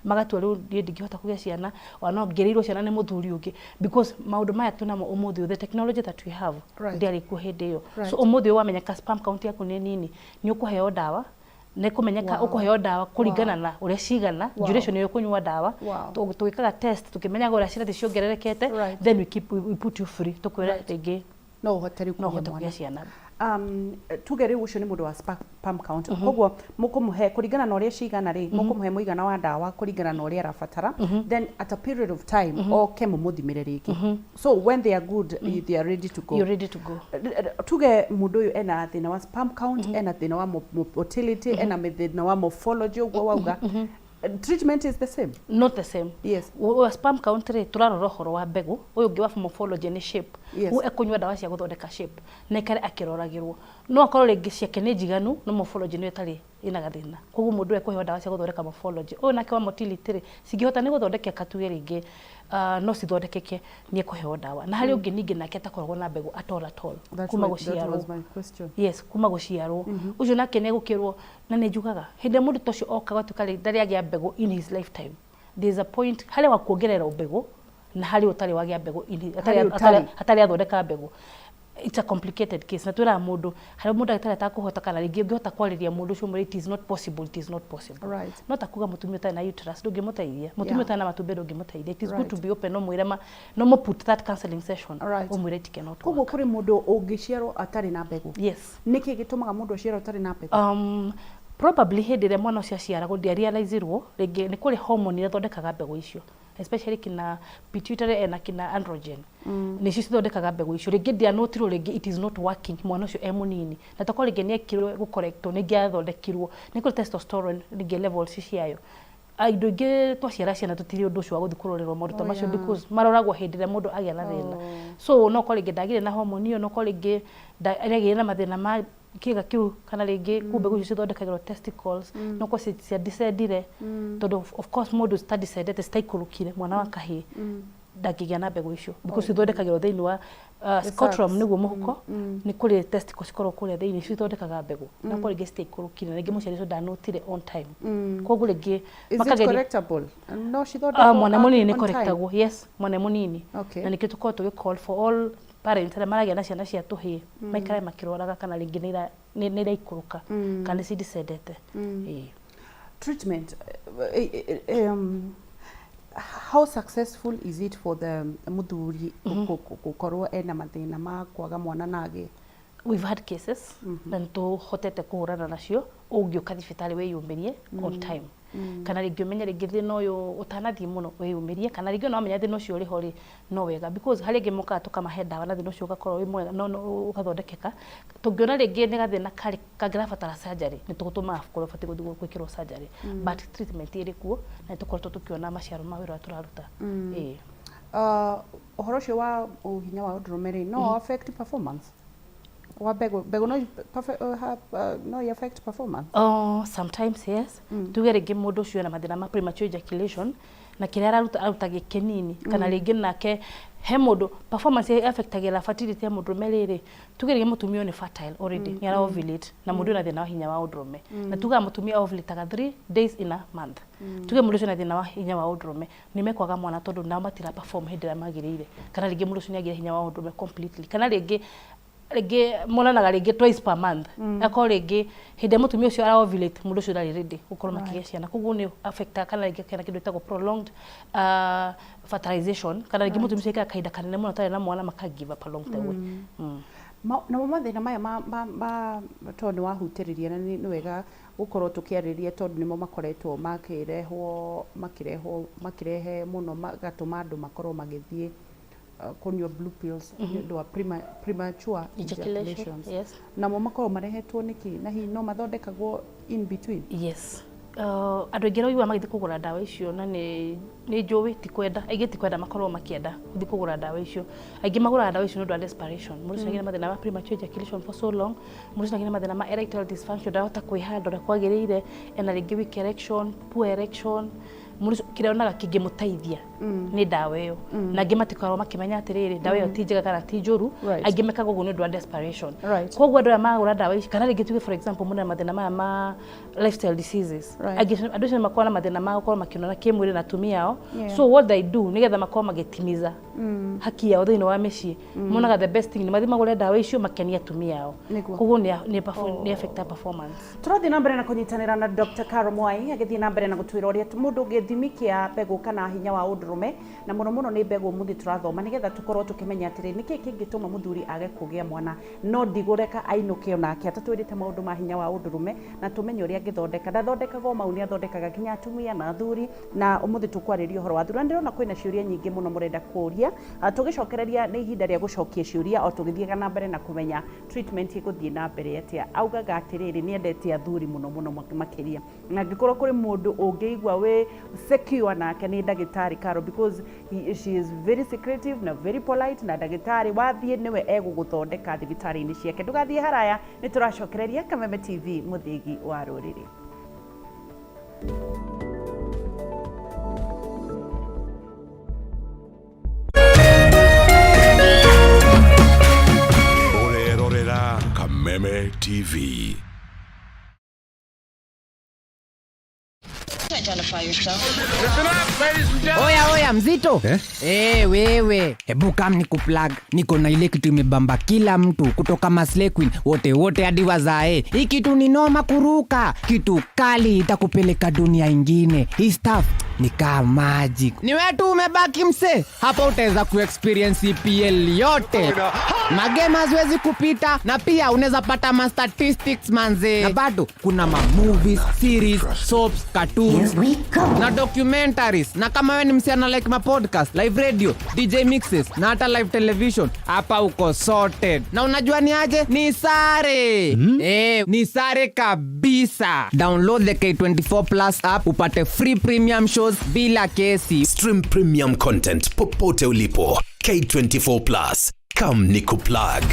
Magatua rĩu niĩ ndingĩhota kũgĩa ciana, ona no ngĩrĩirwo ciana nĩ mũthuri ũngĩ, because maũndũ maya twĩnamo ũmũthĩ ũyũ, the technology that we have, ndĩarĩ kuo hĩndĩ ĩyo. So ũmũthĩ ũyũ wamenyeka sperm count yaku nĩ nini, nĩ ũkũheo ndawa, nĩ kũmenyeka ũkũheo ndawa kũringana na ũrĩa cigana, duration ĩrĩa ũkũnyua ndawa. Tũgĩkaga test tũkĩmenyaga ũrĩa cirathiĩ ciongererekete. Then we put you free, tũkwĩre rĩngĩ
no ũhote rĩu
no
kũgĩa
ũhote
mwana.
Kũgĩa ciana.
Tuge rĩu ũcio nĩ mũndũ wa sperm count, koguo mũkũmũhe kũringana na ũrĩa cigana rĩ, mũkũmũhe mũigana wa ndawa kũringana na ũrĩa arabatara, then at a period of time oke mũmũthimĩre rĩngĩ. So when they are good, they are ready to go.
You're ready to go.
Tuge mũndũ ũyũ ena thĩna wa sperm count, ena thĩna wa motility, ena thĩna wa morphology, ũguo wauga, treatment is the same?
Not the same. Wa sperm count rĩ, tũrarora ũhoro wa mbegũ. Ũyũ ũngĩ wa morphology nĩ shape. Ũyũ ekũnyua ndawa cia gũthondeka shape na ikare akĩroragĩrwo. No akorwo rĩngĩ ciake nĩ njiganu, no morphology nĩyo ĩtarĩ, ĩna gathĩna, koguo mũndũ ũyũ ekũheo ndawa cia gũthondeka morphology. Ũyũ nake wa motility rĩ, cingĩhota nĩ gũthondekeka, tuge rĩngĩ no cithondekeke, nĩ ekũheo ndawa. Na harĩ ũngĩ ningĩ nake atakoragwo na mbegũ at all at all kuma
That
gũciarwo.
was my question.
Yes, kuma gũciarwo. Ũcio nake nĩ egũkĩrwo, na nĩ njugaga hĩndĩ ĩrĩa mũndũ ta ũcio oka gatuĩka rĩ ndarĩ agĩa mbegũ in his lifetime, there is a point harĩ wa kuongerera mbegũ na harĩ ũtarĩ wagĩa mbegũ
Harĩ ũtarĩ.
Hatarĩ athondeka mbegũ. It's a complicated case, na twĩraga mũndũ harĩa mũndũ agĩtarĩ atakũhota, kana rĩngĩ ũngĩhota kwarĩria mũndũ ũcio ũmwĩre it is not possible, it is not possible. No ta kuga mũtumia ũtarĩ na uterus ndũngĩmũteithia, mũtumia ũtarĩ na matumbĩ ndũngĩmũteithia. It is good to be open, no mwĩre ma no mo put that counseling session, ũmwĩre it cannot
Koguo
work.
Kũrĩ mũndũ ũngĩciarwo atarĩ na mbegũ?
Yes.
Nĩkĩ gĩtũmaga mũndũ aciarwo atarĩ na mbegũ?
Probably hĩndĩ ĩrĩa mwana ũcio aciaragwo ndiarealizirwo rĩngĩ nĩ kũrĩ hormone iria ithondekaga mbegũ icio, especially kina pituitary ena kina androgen, nĩcio cithondekaga mbegũ icio. Rĩngĩ ndianotirwo rĩngĩ it is not working mwana ũcio e mũnini, na tokorwo rĩngĩ nĩ ekirwo gũcorrectwo, nĩ athondekirwo, nĩ kũrĩ testosterone rĩngĩ levels ciayo. Indo ingĩ twaciara ciana tũtirĩ ũndũ ũcio wa gũthiĩ kũrorerwo maũndũ ta macio, because maroragwo hĩndĩ ĩrĩa mũndũ agĩa na thĩna. So no korwo rĩngĩ ndagĩire na hormone ĩyo, no korwo rĩngĩ nĩagĩire na mathĩna ma kĩga kĩu, kana rĩngĩ kũu mbegũ icio cithondekagĩrwo testicles, no korwo cia descendire, tondũ of course mũndũ citadescendete, citaikũrũkire, mwana wa kahĩĩ ndangĩgĩa na mbegũ icio, because cithondekagĩrwo thĩinĩ wa scrotum, nĩguo mũhuko, nĩ kũrĩ testicles cikoragwo kũrĩa thĩinĩ cithondekaga mbegũ, na korwo rĩngĩ citiaikũrũkire, na rĩngĩ mũciari ũcio ndanotire on time, koguo rĩngĩ
Is it
makageria.
correctable? No cithondekwo
Mwana mũnini nĩ
on time?
Correctagwo, yes, mwana mũnini. Na nĩkĩo tũkoragwo tũgĩ call for all parents arĩa maragĩa na ciana cia tũhĩĩ maikare makĩroraga kana rĩngĩ nĩ iraikũrũka kana nĩ cidescendete. Ĩĩ.
Treatment, how successful is it for the muthuri gukorwo ena mathĩna ma kwaga mwana na agĩe?
We've had cases na nĩ tũhotete kũhũrana nacio ũngĩũka thibitarĩ wĩyumĩrie on time, kana rĩngĩ ũmenye rĩngĩ thĩna ũyũ ũtanathiĩ mũno wĩyumĩrie, kana rĩngĩ ona wamenya thĩna ũcio ũrĩ ho rĩ, no wega, because harĩ angĩ mokaga tũkamahe ndawa na thĩna ũcio ũgakorwo wĩ mwega, no ũgathondekeka. Tũngĩona rĩngĩ nĩ gathĩna karĩ kangĩrabatara surgery, nĩ tũgũtũmaga kũrĩa ũbatiĩ gũthiĩ gwĩkĩrwo surgery, but treatment ĩrĩ kuo na nĩ tũkoretwo tũkĩona maciaro ma wĩra ũrĩa tũraruta. Ĩĩ.
Ũhoro ũcio wa ũhinya wa ũndũrũme rĩ, no affect performance wa mbegũ? Mbegũ no no i affect performance?
Oh, sometimes yes. Tuge rĩngĩ mũndũ ũcio ena mathĩna ma premature ejaculation na kĩrĩa araruta aruta gĩkĩnini, kana rĩngĩ nake he mũndũ performance affectagĩra fertility ya mũndũrũme rĩrĩ. Tuge rĩngĩ mũtumia ũyũ nĩ fertile already, nĩ ara ovulate, na mũndũ ena thĩna wa hinya wa ũndũrũme, na tugaga mũtumia ovulataga 3 days in a month. Tuge mũndũ ũcio ena thĩna wa hinya wa ũndũrũme, nĩ mekwaga mwana tondũ nao matira perform hĩndĩ ĩrĩa magĩrĩire, kana rĩngĩ mũndũ ũcio nĩ agire hinya wa ũndũrũme completely, kana rĩngĩ monanaga rĩngĩ twice per month, akorwo rĩngĩ hĩndĩ ĩrĩa mũtumia ũcio ara ovulate, mũndũ ũcio ndarĩ ready gũkorwo makĩgĩa ciana, koguo nĩ affectaga, kana rĩngĩ kena kĩndũ gĩtagwo prolonged fertilization, kana rĩngĩ mũtumia ũcio aikara kahinda kanene mũno atarĩ na mwana, maka give up along the way.
Namo mathĩna maya ma tondũ nĩ wahutĩrĩria na nĩ wega gũkorwo tũkĩarĩrĩria, tondũ nĩmo makoretwo makĩrehwo makĩrehe mũno, magatũma andũ makorwo magĩthiĩ kũnyua blue pills nĩ ũndũ wa premature
ejaculation.
Ejaculations.
Yes.
Namo makorwo marehetwo nĩkĩ, na hihi no mathondekagwo in between?
Yes. Andũ aingĩ ũraigua magĩthiĩ kũgũra ndawa icio, na nĩ njũĩ ti kwenda, aingĩ ti kwenda makorwo makĩenda gũthiĩ kũgũra ndawa icio. Aingĩ magũraga ndawa icio nĩ ũndũ wa desperation. Mũndũ ũcio agĩe na mathĩna ma premature ejaculation for so long, mũndũ ũcio agĩe na mathĩna ma erectile dysfunction, ndarahota kwĩhanda ũrĩa kwagĩrĩire, ena rĩngĩ weak erection, poor erection, mũndũ ũcio kĩrĩa onaga kĩngĩmũteithia nĩ ndawa ĩyo, na angĩ matikoragwo makĩmenya atĩrĩrĩ, ndawa ĩyo ti njega kana ti njũru. Aingĩ mekaga ũguo nĩ ũndũ wa desperation. Koguo andũ aya magũra ndawa ici, kana rĩngĩ tuge for example mũndũ na mathĩna maya ma lifestyle diseases, angĩ andũ acio nĩ makoragwo na mathĩna ma gũkorwo makĩonana kĩmwĩrĩ na atumia ao. So what they do, nĩgetha makorwo magĩtimiza haki yao thĩinĩ wa mĩciĩ, monaga the best thing nĩ mathiĩ magũre ndawa icio makenie atumia ao. Koguo nĩ affecta performance.
Tũrathiĩ na mbere na kũnyitanĩra na Dr. Caro Mwai agĩthiĩ na mbere na gũtwĩra ũrĩa mũndũ gĩthimi kĩa mbegũ kana hinya wa ũndũrũme, na mũno mũno nĩ mbegũ mũthĩ tũrathoma, nĩgetha tũkorwo tũkĩmenya atĩrĩ, nĩkĩ kĩngĩtũma mũthuri age kũgĩa mwana. No ndigũreka ainũke onake atatwĩrĩte maũndũ ma hinya wa ũndũrũme na tũmenye ũrĩa angĩthondeka. Ndathondekaga o mau, nĩ athondekaga nginya atumia na athuri, na ũmũthĩ tũkwarĩria ũhoro wa athuri, na ndĩrona kwĩna ciũria nyingĩ mũno mũrenda kũũria. Tũgĩcokereria nĩ ihinda rĩa gũcokia ciũria o tũgĩthiaga na mbere na kũmenya treatment ĩgũthiĩ na mbere atĩa. Augaga atĩrĩrĩ, nĩ endete athuri mũno mũno makĩria, na angĩkorwo kũrĩ mũndũ ũngĩigua wĩ secure nake nĩ ndagĩtarĩ Caro, because she is very secretive na very polite, na ndagĩtarĩ wathiĩ nĩwe egũgũthondeka thibitarĩ-inĩ ciake. Ndũgathiĩ haraya, nĩ tũracokereria. Kameme TV, mũthĩgi wa rũrĩrĩ.
Ũrerorera Kameme TV.
Identify yourself.
Oya oya, mzito
Eh?
Eh, wewe, hebu kam ni kuplug. Niko na ile kitu imebamba kila mtu kutoka maslay queen wote wote hadi wazae. Hii kitu ni noma kuruka, kitu kali itakupeleka dunia ingine. Hii stuff ni kaa magic. Ni wewe tu umebaki mse hapa, utaweza kuexperience EPL yote, magame haziwezi kupita, na pia unaweza pata ma statistics manze, na bado kuna ma movies, series, soaps, cartoons.
Newsweek.
Na documentaries. Na kama we ni msichana like ma podcast, live radio, DJ mixes na hata live television, hapa uko sorted. Na unajua ni aje? Ni sare. Eh, ni sare kabisa. Download the K24 Plus app upate free premium shows bila kesi.
Stream premium content popote ulipo. K24 Plus. Come nikuplug.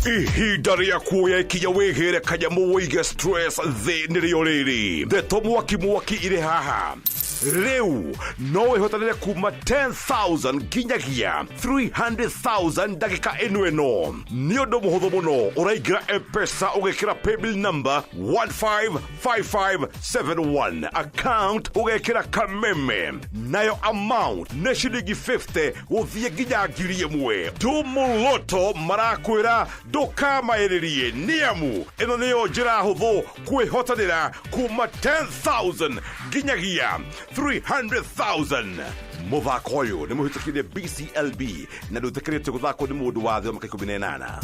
Ihinda rĩa kuoya ikinya wĩgĩre kanyamũ wĩige stress thĩ nĩrĩo rĩrĩ. Ndeto mwaki mwaki irĩ haha. Rĩu no wĩhotanĩre kuma 10,000 nginyagia 300,000 ndagĩka ĩno ĩno. Nĩ ũndũ mũhũthũ mũno, ũraingĩra M-Pesa ũgekĩra paybill number 155571, account ũgekĩra Kameme, nayo amount nĩ ciringi 50 gũthiĩ nginya 1,000. Tumuloto marakwĩra ndũkamaĩrĩrie, nĩamu ĩno nĩyo njĩra hũthũ kwĩhotanĩra kuma 10,000 nginyagia 300,000. Mũthako ũyũ nĩ mũhĩtũkire BCLB na ndũtĩkĩrĩtio gũthakwo nĩ mũndũ wa thĩ wa mĩaka 18.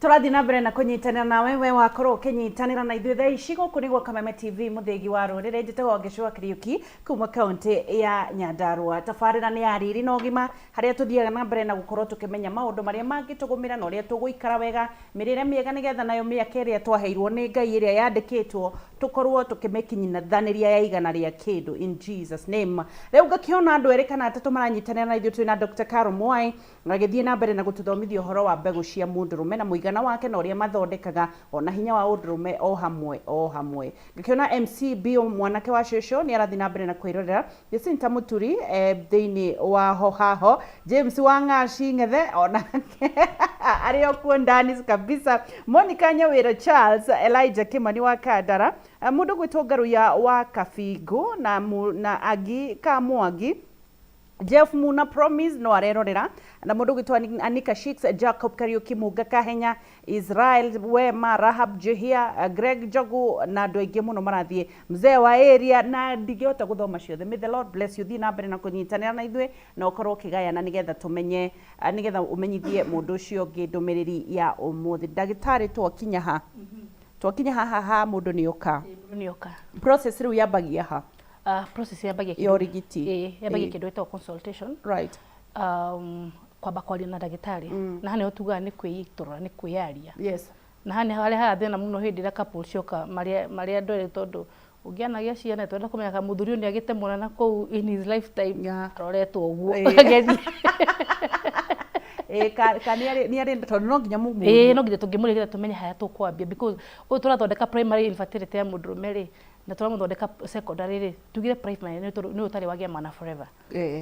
Tũrathiĩ na mbere na kũnyitanĩra nawe, we wakorwo ũkĩnyitanĩra na ithuĩ thaa ici. Gũkũ nĩ gwa Kameme TV, mũthĩgi wa rũrĩrĩ. Njĩtagwo Ngĩcũa Kariũki kuma kaũntĩ ya Nyandarua. Tabarĩra nĩ ya riri na ũgima, harĩa tũthiaga na mbere na gũkorwo tũkĩmenya maũndũ marĩa mangĩtũgũmĩra na ũrĩa tũgũikara wega, mĩrĩre mĩega, nĩgetha nayo mĩaka ĩrĩa twaheirwo nĩ Ngai ĩrĩa yandĩkĩtwo tũkorwo tũkĩmĩkinyithanĩria ya igana rĩa kĩndũ, in Jesus name. Rĩu ngakĩona andũ erĩ kana atatũ maranyitanĩra na ithuĩ. Twĩna Dr. Caro Mwai agĩthiĩ na mbere na gũtũthomithia ũhoro wa mbegũ cia mũndũrũme na mũigana wake na ũrĩa mathondekaga, ona hinya wa ũndũrũme o hamwe o hamwe. Ngakĩona MC Bio, mwanake wa cũcũ, nĩ arathiĩ na mbere na kwĩrorera. Jacinta Mũturi, thĩinĩ wa hohaho. James wa Ng'aci Ng'ethe onake arĩ o kuo ndani kabisa. Monica Nyawĩra, Charles Elijah Kimani wa Kandara, mũndũ gwĩtwo Ngaruya wa Kabingu na Agi Kamwangi, Jeff Muna Promise no arerorera, na mũndũ gwĩtwo Anika Shix, Jacob Kariuki, Munga Kahenya, Israel Wema, Rahab Jehia, Greg Njogu na andũ aingĩ mũno marathiĩ, mzee wa area, na ndingĩhota gũthoma ciothe. May the Lord bless you. Thiĩ na mbere na kũnyitanĩra na ithuĩ na ũkorwo ũkĩgayana nĩgetha tũmenye, nĩgetha ũmenyithie mũndũ ũcio ũngĩ ndũmĩrĩri ya ũmũthĩ. Ndagĩtarĩ, twakinya ha? Twakinya haha ha mũndũ nĩ oka.
Mũndũ nĩ oka.
Process rĩu yambagia ha?
Process yambagia
Ya ũrigiti.
Ĩĩ, yambagia kĩndũ gĩtagwo consultation. Kwamba kwaria na ndagĩtarĩ, na haha nĩho tugaga nĩ kwĩitũrũra, nĩ kwĩyaria. Na haha nĩ harĩa harathĩna mũno hĩndĩ ĩrĩa couple cioka marĩ andũ erĩ, tondũ ũngĩanagĩa ciana, twenda kũmenya kana mũthuri ũyũ nĩ agĩte mwana na kũu in his lifetime, aroretwo ũguo agerie.
Ĩĩ, ka nĩ arĩ tondũ no nginya mũmũrie.
Ĩĩ, no nginya tũngĩmũria nĩgetha tũmenye harĩa tũkwambia, because ũyũ tũrathondeka primary infertility ya mũndũrũme rĩ, na tũramũthondeka secondary rĩ, tugire primary nĩ tondũ nĩ ũtarĩ wagĩa mwana forever.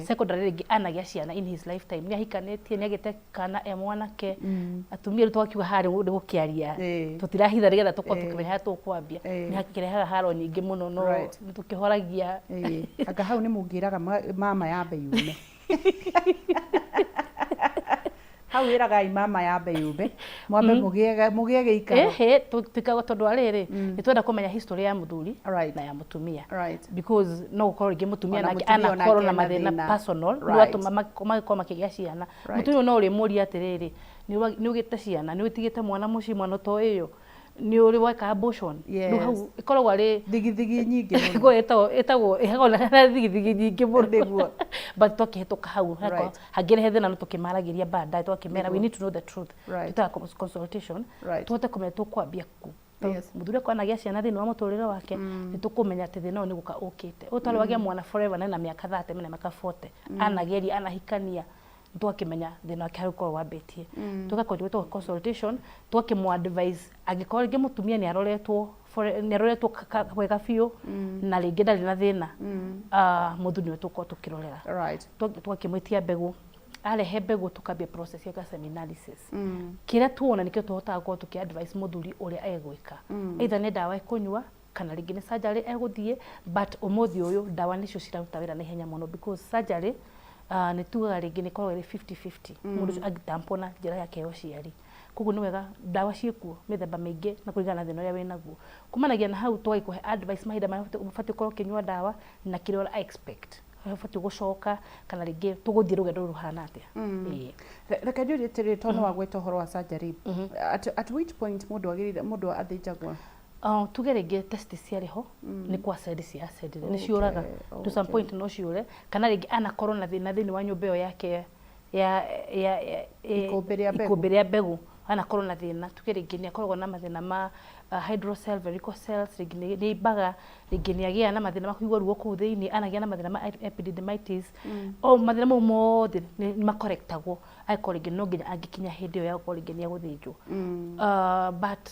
Secondary rĩngĩ anagĩa ciana in his lifetime, nĩ ahikanĩtie, nĩ agĩte kana e mwanake. Atumia rĩu twakiuga harĩa nĩ gũkĩaria, tũtirahitha, nĩgetha tũkorwo tũkĩmenya harĩa tũkwambia. Nĩ hakĩrehaga haro nyingĩ mũno, no nĩ tũkĩhoragia.
Ĩĩ, anga hau nĩ mũngĩraga mama yambe yume hau, ĩragai mama yambe yume, mwambe mũgĩe gĩikaro.
Ĩhĩ, twĩkaga tondũ wa rĩrĩ, nĩ twenda kũmenya history ya mũthuri na ya mũtumia, because no gũkorwo rĩngĩ mũtumia
Ona
nake
mũtumia onake
anakorwo na
ena
mathĩna
thĩna.
personal nĩ watũma magĩkorwo makĩgĩa ciana. Mũtumia ũyũ no ũrĩmũria atĩrĩrĩ, nĩ ũgĩte ciana, nĩ ũtigĩte mwana mũciĩ, mwana to ĩyo, nĩ ũrĩ weka abortion? Rĩu hau ĩkoragwo arĩ
Thigithigi nyingĩ mũno.
ĩkoragwo ĩtagwo ĩhagwo na thigithigi nyingĩ mũno. But twakĩhĩtũka hau hangĩrehe thĩna, no tũkĩmaragĩria baadaye, twakĩmera we need to know the truth. Tũtaga consultation, tũhote kũmenya tũkwambia kũ. Mũthuri akorwo anagĩa ciana thĩinĩ wa mũtũrĩre wake, nĩ tũkũmenya atĩ thĩna ũyũ nĩ gũka ũkĩte. Ũyũ ũtarĩ wagĩa mwana forever na ena mĩaka 30, mena mĩaka 40, anageria, anahikania, tũgakĩmenya thĩna wake harĩa ũkorwo wambĩtie. Tũgakorwo twĩtwo consultation, tũgakĩmũ advise angĩkorwo rĩngĩ mũtumia nĩ aroretwo wega biũ na rĩngĩ ndarĩ na thĩna, mũthuri nĩwe tũkorwo tũkĩrorera. Tũgakĩmwĩtia mbegũ, arehe mbegũ, tũkambia process ya semen analysis. Kĩrĩa tuona nĩkĩo tũhotaga gũkorwo tũkĩ advise mũthuri ũrĩa egwĩka, either nĩ ndawa ekũnyua kana rĩngĩ nĩ surgery egũthiĩ. But ũmũthĩ ũyũ ndawa nĩcio ciraruta wĩra na ihenya mũno, because surgery nĩ tugaga rĩngĩ nĩ ĩkoragwo ĩrĩ 50-50, mũndũ ũcio angĩtampwo na njĩra yake ya ũciari. Koguo nĩ wega ndawa ciĩkuo mĩthemba mĩingĩ na kũringana na thĩna ũrĩa wĩnaguo. Kumanagia na hau tũgagĩkũhe advice mahinda marĩa ũbatiĩ gũkorwo ũkĩnyua ndawa na kĩrĩa ũra expect harĩa ũbatiĩ gũcoka kana rĩngĩ tũgũthiĩ rũgendo rũrũ rũhana atĩa. Ĩĩ.
Reke njũrie atĩrĩrĩ, tondũ nĩ wagweta ũhoro wa surgery, at which point mũndũ agĩrĩire, mũndũ athĩnjagwo?
Tuge rĩngĩ testis ciarĩ ho, nĩ kwa acid cia acid nĩ ciũraga to some point no ciũre, kana rĩngĩ anakorwo na thĩna thĩinĩ wa nyũmba ĩyo yake ya
Ikũmbĩ rĩa mbegũ.
Ikũmbĩ rĩa mbegũ anakorwo na thĩna, tuge rĩngĩ nĩ akoragwo na mathĩna ma hydrocele, varicocele, rĩngĩ nĩ imbaga, rĩngĩ nĩ agĩaga na mathĩna ma kũigua ruo kũu thĩinĩ, anagĩa na mathĩna ma epididymitis, o mathĩna mau mothe nĩ makorektagwo angĩkorwo rĩngĩ no nginya angĩkinya hĩndĩ ĩyo ya gũkorwo rĩngĩ nĩ egũthĩnjwo. But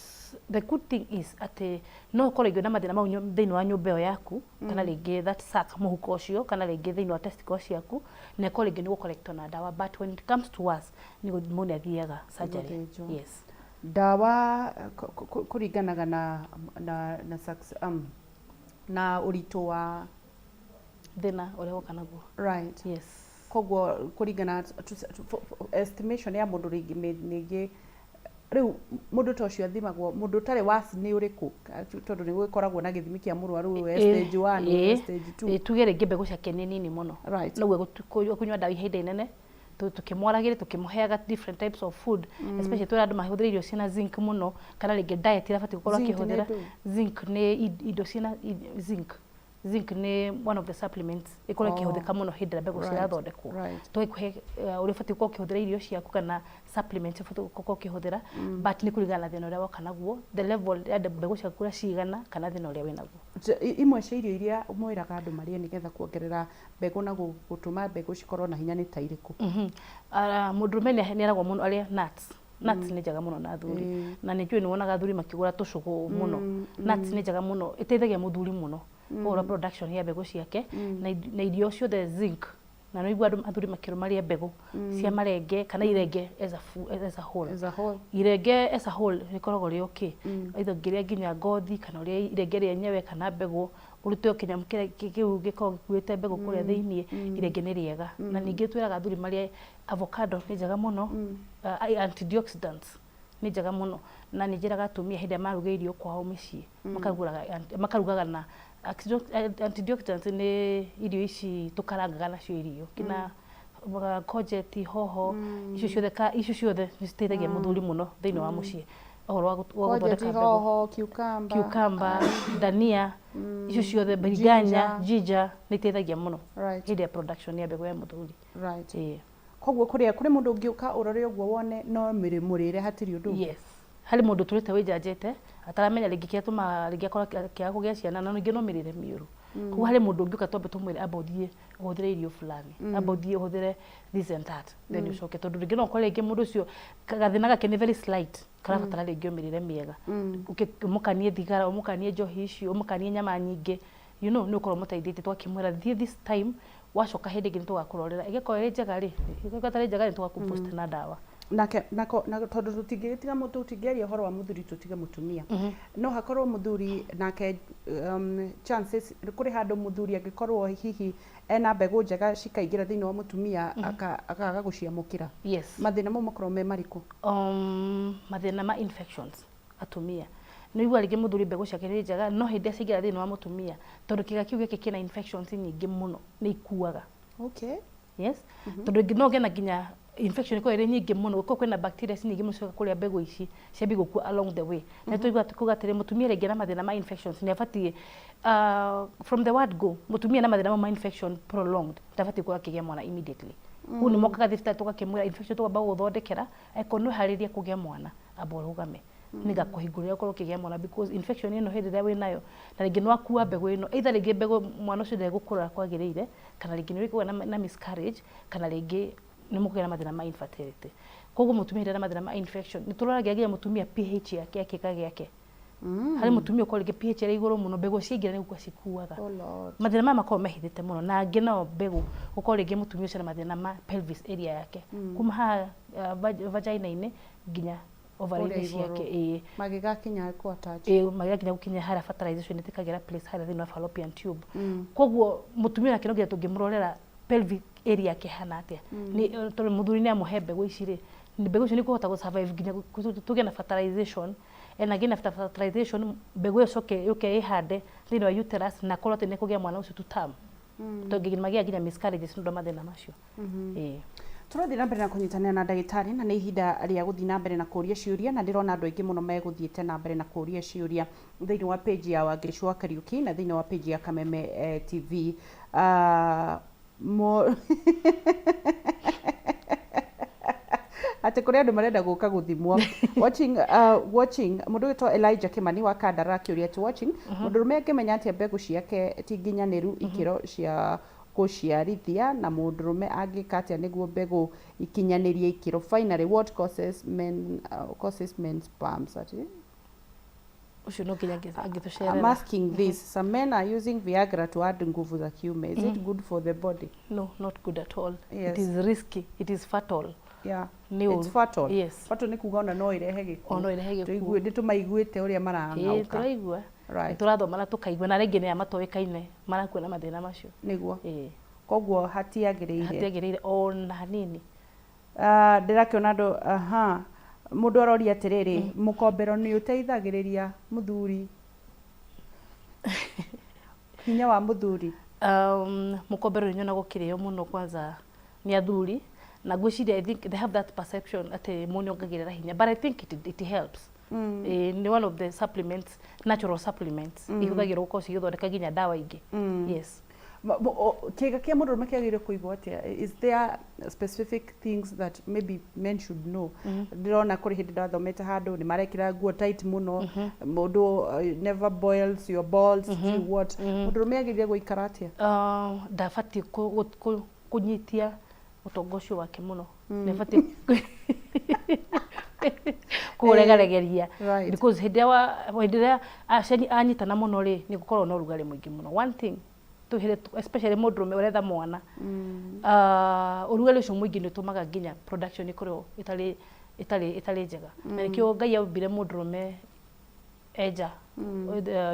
the good thing is atĩ no ũkorwo rĩngĩ na mathĩna mau thĩinĩ wa nyũmba ĩyo yaku, kana rĩngĩ that sac, mũhuko ũcio, kana rĩngĩ thĩinĩ wa testicles ciaku, na ĩkorwo rĩngĩ nĩ gũkorektwo na ndawa, but when it comes to us nĩ mũndũ nĩ athiaga surgery.
Gũthĩnjwo.
Yes.
Ndawa kũringanaga na ũritũ wa
thĩna ũrĩa woka naguo. Yes.
Koguo kũringana estimation ya mũndũ rĩngĩ ningĩ rĩu mũndũ ta ũcio athimagwo, mũndũ ũtarĩ worse nĩ ũrĩkũ? Tondũ nĩ gũgĩkoragwo na gĩthimi kĩa mũrwaru ũyũ e stage 1, e stage 2.
Ĩĩ, tuge rĩngĩ mbegũ ciake nĩ nini mũno, noguo kũnyua ndawa ihinda inene, tũkĩmwaragĩria, tũkĩmũheaga different types of food, especially twĩra andũ mahũthĩre irio ciĩna zinc mũno, kana rĩngĩ diet ĩrĩa abatiĩ gũkorwo
Zinc nĩ
akĩhũthĩra.
ndũ?
Zinc nĩ indo ciĩna zinc. Zinc nĩ one of the supplements ĩkorwo ĩkĩhũthĩka mũno hĩndĩ ĩrĩa mbegũ cirathondekwo. Tũgakũhe ũrĩa ũbatiĩ gũkorwo ũkĩhũthĩra irio ciaku kana supplements ũbatiĩ gũkorwo ũkĩhũthĩra, but nĩ kũringana na thĩna ũrĩa woka naguo, the level ya mbegũ ciaku ũrĩa cigana kana thĩna ũrĩa wĩnaguo.
Imwe cia irio iria mwĩraga andũ marĩe nĩgetha kuongerera mbegũ na gũtũma mbegũ cikorwo na hinya nĩ ta irĩkũ?
Mũndũrũme nĩ eragwo mũno arĩe nuts. Nuts nĩ njega mũno na athuri, na nĩ njũĩ nĩ wonaga athuri makĩgũra tũcũgũ mũno. Nuts nĩ njega mũno, ĩteithagia mũthuri mũno ũhoro production ya mbegũ ciake, na irio ciothe zinc, na nĩ ũigua andũ athuri makĩrwo marĩe mbegũ cia marenge kana irenge as a whole.
As a whole.
Irenge as a whole rĩkoragwo rĩ okay, either ũngĩrĩa nginya ngothi kana ũrĩe irenge rĩenyewe kana mbegũ, ũrute o kĩnyamũ kĩrĩa kĩu gĩkoragwo gĩkuĩte mbegũ kũrĩa thĩiniĩ, irenge nĩ rĩega. Na ningĩ twĩraga athuri marĩe avocado, nĩ njega mũno, antioxidants nĩ njega mũno. Na nĩ njĩraga atumia hĩndĩ ĩrĩa maruga irio kwao mĩciĩ makarugaga na antioxidants, nĩ irio ici tũkarangaga nacio irio kina courgette, hoho, icio ciothe icio ciothe nĩ citeithagia mũthuri mũno thĩinĩ wa mũciĩ ũhoro wa
Courgette,
gũthondeka mbegũ.
Hoho, cucumber.
Cucumber, dania, icio ciothe, biriganya, ginger, nĩ iteithagia mũno hĩndĩ ya production ya mbegũ ya mũthuri. Ĩĩ.
Koguo kũrĩa kũrĩ mũndũ ũngĩũka ũrore ũguo wone no mũrĩre hatirĩ ũndũ?
Yes, harĩ mũndũ ũtũrĩte wĩnjanjĩte ataramenya rĩngĩ kĩrĩa tũmaga rĩngĩ akorwo akĩaga kũgĩa ciana, na ningĩ no mĩrĩre mĩũru. Koguo harĩ mũndũ ũngĩũka twambe tũmwĩre, amba ũthiĩ ũhũthĩre irio fulani, amba ũthiĩ ũhũthĩre this and that, then ũcoke, tondũ rĩngĩ no ũkore rĩngĩ mũndũ ũcio gathĩna gake nĩ very slight, karabatara rĩngĩ o mĩrĩre mĩega. Ũmũkanie thigara, ũmũkanie njohi icio, ũmũkanie nyama nyingĩ, nĩ ũkorwo ũmũteithĩtie. Twakĩmwĩra thiĩ this time, wacoka hĩndĩ ĩngĩ nĩ tũgakũrorera, ĩngĩkorwo ĩrĩ njega rĩ, ĩngĩkorwo ĩtarĩ njega rĩ, tũgakũ na ndawa.
Nake nako na tondũ tũtingĩgĩtiga tũtingĩaria ũhoro wa mũthuri tũtige mũtumia, no hakorwo mũthuri nake, chances kũrĩ handũ mũthuri angĩkorwo hihi ena mbegũ njega cikaingĩra thĩinĩ wa mũtumia akaga gũciamũkĩra?
Yes.
Mathĩna mau makorwo me marĩkũ?
Mathĩna ma infections, atumia nĩ igua rĩngĩ mũthuri mbegũ ciake nĩ njega, no hĩndĩ ĩrĩa ciaingĩra thĩinĩ wa mũtumia, tondũ kĩga kĩu gĩake kĩna infections nyingĩ mũno, nĩ ikuaga. Yes, tondũ ĩngĩ no ũgĩe na nginya infection ĩkorwo ĩrĩ nyingĩ mũno, gũkorwo kwĩna bacteria nyingĩ mũno cioka kũrĩa mbegũ ici ciambie gũkua along the way. Na tũigua tukuga atĩrĩ, mũtumia rĩngĩ na mathĩna ma infections nĩ abatiĩ, from the word go, mũtumia na mathĩna mau ma infection prolonged ndabatiĩ gũkorwo akĩgĩa mwana immediately. Koguo nĩ mokaga thibitarĩ tũgakĩmwĩra infection tũkamba gũgũthondekera, angĩkorwo nĩ ũharĩrie kũgĩa mwana, amba ũrũgame nĩngakũhingũrĩra ũkorwo ũkĩgĩa mwana, because infection ĩno hĩndĩ ĩrĩa wĩnayo na rĩngĩ nĩwakua mbegũ ĩno, either rĩngĩ mbegũ mwana ũcio ndegũkũra kwagĩrĩire, kana rĩngĩ nĩ ũrĩkũgĩa na miscarriage, kana rĩngĩ nĩ mũkũgĩa na mathĩna ma infertility. Koguo mũtumia hĩndĩ ĩrĩa ena mathĩna ma infection, nĩ tũroragia nginya mũtumia pH yake ya kĩga gĩake. Harĩ mũtumia ũkorwo rĩngĩ pH ĩrĩ igũrũ mũno, mbegũ ciaingĩra nĩ gũkua cikuaga.
Oh Lord.
Mathĩna maya makoragwo mehithĩte mũno. Na angĩ nao mbegũ gũkorwo rĩngĩ mũtumia ũcio na mathĩna ma pelvis area yake, kuma haha vagina-inĩ nginya ovary-inĩ
Kũrĩa igũrũ.
ciake, ĩĩ.
Magĩgakinya kũ attach.
Ĩĩ, magĩgakinya gũkinya harĩa fertilization ĩtĩkagĩra place harĩa thĩinĩ wa fallopian tube. Koguo mũtumia nake no nginya tũngĩmũrorera pelvic area yake hana atĩa, nĩ tondũ mũthuri nĩ amũhe mbegũ ici rĩ, Mbegũ icio nĩ ikũhota gũ survive nginya tũgĩe na fertilization, and again after fertilization mbegũ ĩyo ĩcoke yũke ĩhande thĩinĩ wa uterus na korwo atĩ nĩ kũgĩa mwana ũcio to term, tondũ nginya magĩaga nginya miscarriages nĩ ũndũ wa mathĩna macio. Ĩĩ.
Tũrathiĩ na mbere na kũnyitanĩra na ndagĩtarĩ, na nĩ ihinda rĩa gũthiĩ na mbere na kũũria ciũria, na ndĩrona andũ aingĩ mũno megũthiĩte na mbere na kũũria ciũria thĩinĩ wa page ya Wangeci wa Kariuki na thĩinĩ wa page ya Kameme TV. Mo atĩ kũrĩ andũ marenda gũka gũthimwo. Watching mũndũ wĩtwo Elijah Kimani wa Kandara akĩũria atĩ, watching, mũndũrũme angĩmenya atĩa mbegũ ciake ti nginyanĩru ikĩro cia gũciarithia, na mũndũrũme angĩka atĩa nĩguo mbegũ ikinyanĩrie ikĩro? Finally, what causes men sperms? Ati
Ũcio no nginya
I'm
angĩtũcerera.
asking this: some men are using Viagra to add nguvu za kiume. Is it good for the body?
No, not good at all.
Yes.
It is risky, it is fatal. Nĩ
It's
ũru.
fatal.
Yes.
Fatal nĩ kuga ona no ĩrehe gĩkuũ.
O no ĩrehe gĩkuũ.
Tũigue, nĩ tũmaiguĩte ũrĩa
Ĩĩ,
marang'auka.
tũraigua. Tũrathoma na tũkaigua, na rĩngĩ nĩ aya matoĩkaine marakua na mathĩna macio.
Nĩguo.
Ĩĩ.
Koguo hatiagĩrĩire.
Hatiagĩrĩire ona hanini.
Ah, ndĩrakĩona andũ, aha, mũndũ aroria atĩrĩrĩ, mũkombero nĩ ũteithagĩrĩria mũthuri, hinya wa mũthuri?
Mũkombero nĩ nyonaga ũkĩrĩo mũno kwanza nĩ athuri, na ngwĩciria, I think they have that perception atĩ mo nĩongagĩrĩra hinya, but I think it helps. Nĩ one of the supplements, natural supplements ihũthagĩrwo gũkorwo cigĩthondeka nginya ndawa ingĩ. Yes.
Kĩga kĩa mũndũrũme kĩagĩrĩire kũigwo atĩa? Is there specific things that maybe men should know? Ndĩrona kũrĩ hĩndĩ ndathomete handũ nĩ marekĩra nguo tight mũno, mũndũ never boils your balls, mm what. Mũndũrũme agĩrĩire gũikara atĩa?
Ndabatiĩ kũnyitia ũtonga ũcio wake mũno, nĩ abatiĩ kũũregaregeria, because hĩndĩ ĩrĩa anyitana mũno rĩ, nĩ gũkorwo na ũrugarĩ mũingĩ mũno. One thing tũhĩre, especially mũndũrũme ũretha mwana, ũrugarĩ ũcio mũingĩ nĩ ũtũmaga nginya production ĩkorwo ĩtarĩ njega, na nĩkĩo Ngai aumbire mũndũrũme enja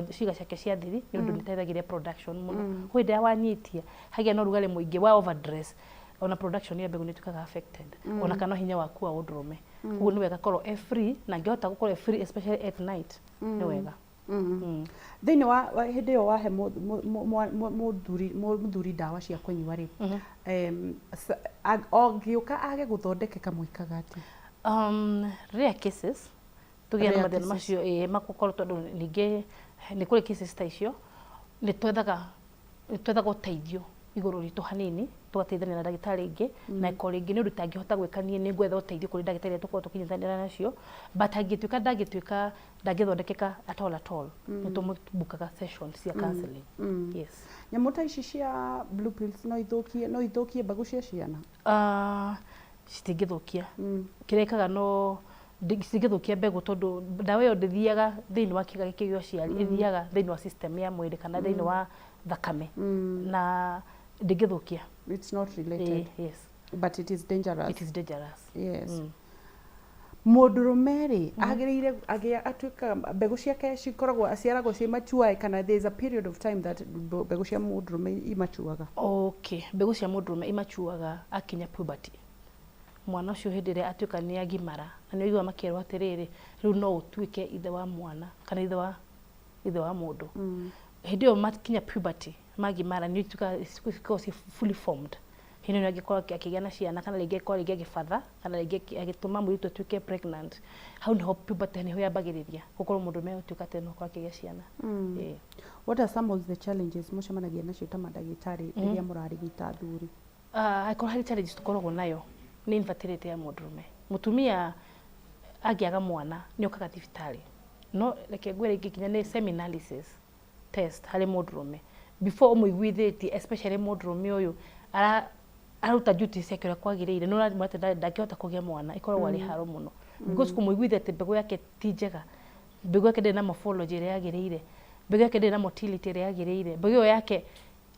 ciĩga ciake cia thiri, nĩ ũndũ nĩ iteithagĩrĩria production mũno. Hĩndĩ ĩrĩa wanyitia hagĩa na ũrugarĩ mũingĩ wa overdress, ona production ya mbegũ nĩ ĩtuĩkaga affected, ona kana hinya waku wa ũndũrũme. Koguo nĩ wega korwo e free, na angĩhota gũkorwo e free, especially at night, nĩ wega.
Thĩinĩ wa hĩndĩ ĩyo wahe mũthuri ndawa cia kũnyua rĩ, angĩũka age gũthondekeka, mwĩkaga atĩa?
Rare cases tũgĩa na
Rare
mathĩna
cases.
macio, ĩĩ, magũkorwo, tondũ ningĩ nĩ kũrĩ cases ta icio, nĩ twethaga ũteithio igũrũ ritũ hanini, tũgateithania na ndagĩtarĩ ingĩ, na ĩkorwo rĩngĩ nĩ ũndũ itangĩhota gwĩka niĩ, nĩ ngwetha ũteithio kũrĩ ndagĩtarĩ arĩa tũkoragwo tũkĩnyitanĩra nacio. But angĩtuĩka ndangĩtuĩka ndangĩthondekeka at all at all, nĩ tũmũbukaga session cia counseling. Yes.
Nyamũ ta ici cia blue pills no ithũkie mbegũ cia ciana?
Citingĩthũkia. Kĩrĩa ĩkaga, no citingĩthũkia mbegũ, tondũ ndawa ĩyo ndĩthiaga thĩinĩ wa kĩga gĩkĩ gĩa ũciari, ĩthiaga thĩinĩ wa system ya mwĩrĩ kana thĩinĩ wa thakame, na ndĩngĩthũkia.
It's not related.
Yes.
But it is dangerous.
It is dangerous.
Yes. Mũndũrũme rĩ, agĩrĩire agĩa atuĩka mbegũ ciake cikoragwo, aciaragwo ciĩ mature, kana there is a period of time that mbegũ cia mũndũrũme imatuaga?
Okay, mbegũ cia mũndũrũme imachuaga akinya puberty. Mwana ũcio hĩndĩ ĩrĩa atuĩka nĩ agimara, na nĩ ũiguaga makĩrwo atĩrĩrĩ, rĩu no ũtuĩke ithe wa mwana kana ithe wa mũndũ. Hĩndĩ ĩyo makinya puberty, magimara, nĩ ituĩkaga cikoragwo ci fully formed. Hĩndĩ ĩyo angĩkorwo akĩgĩa na ciana, kana rĩngĩ akorwo rĩngĩ agĩbatha, kana rĩngĩ agĩtũma mũirĩtu atuĩke pregnant, hau nĩho puberty nĩho yambagĩrĩria gũkorwo mũndũrũme atuĩka atĩ no akorwo akĩgĩa ciana. Ĩĩ.
What are some of the challenges mũcemanagia nacio ta mandagĩtarĩ rĩrĩa mũrarigita athuri?
Angĩkorwo harĩ challenges tũkoragwo nayo, nĩ infertility ya mũndũrũme. Mũtumia angĩaga mwana nĩ okaga thibitarĩ, no reke ngwĩre ingĩ nginya nĩ semen analysis test harĩ mũndũrũme before ũmũiguithĩtie, especially mũndũrũme ũyũ aruta duties ciake ũrĩa kwagĩrĩire, nĩ ũramwĩra atĩ ndangĩhota kũgĩa mwana, ĩkoragwo arĩ haro mũno, because kũmũiguithia atĩ mbegũ yake ti njega, mbegũ yake ndĩrĩ na morphology ĩrĩa yagĩrĩire, mbegũ yake ndĩrĩ na motility ĩrĩa yagĩrĩire, mbegũ ĩyo yake,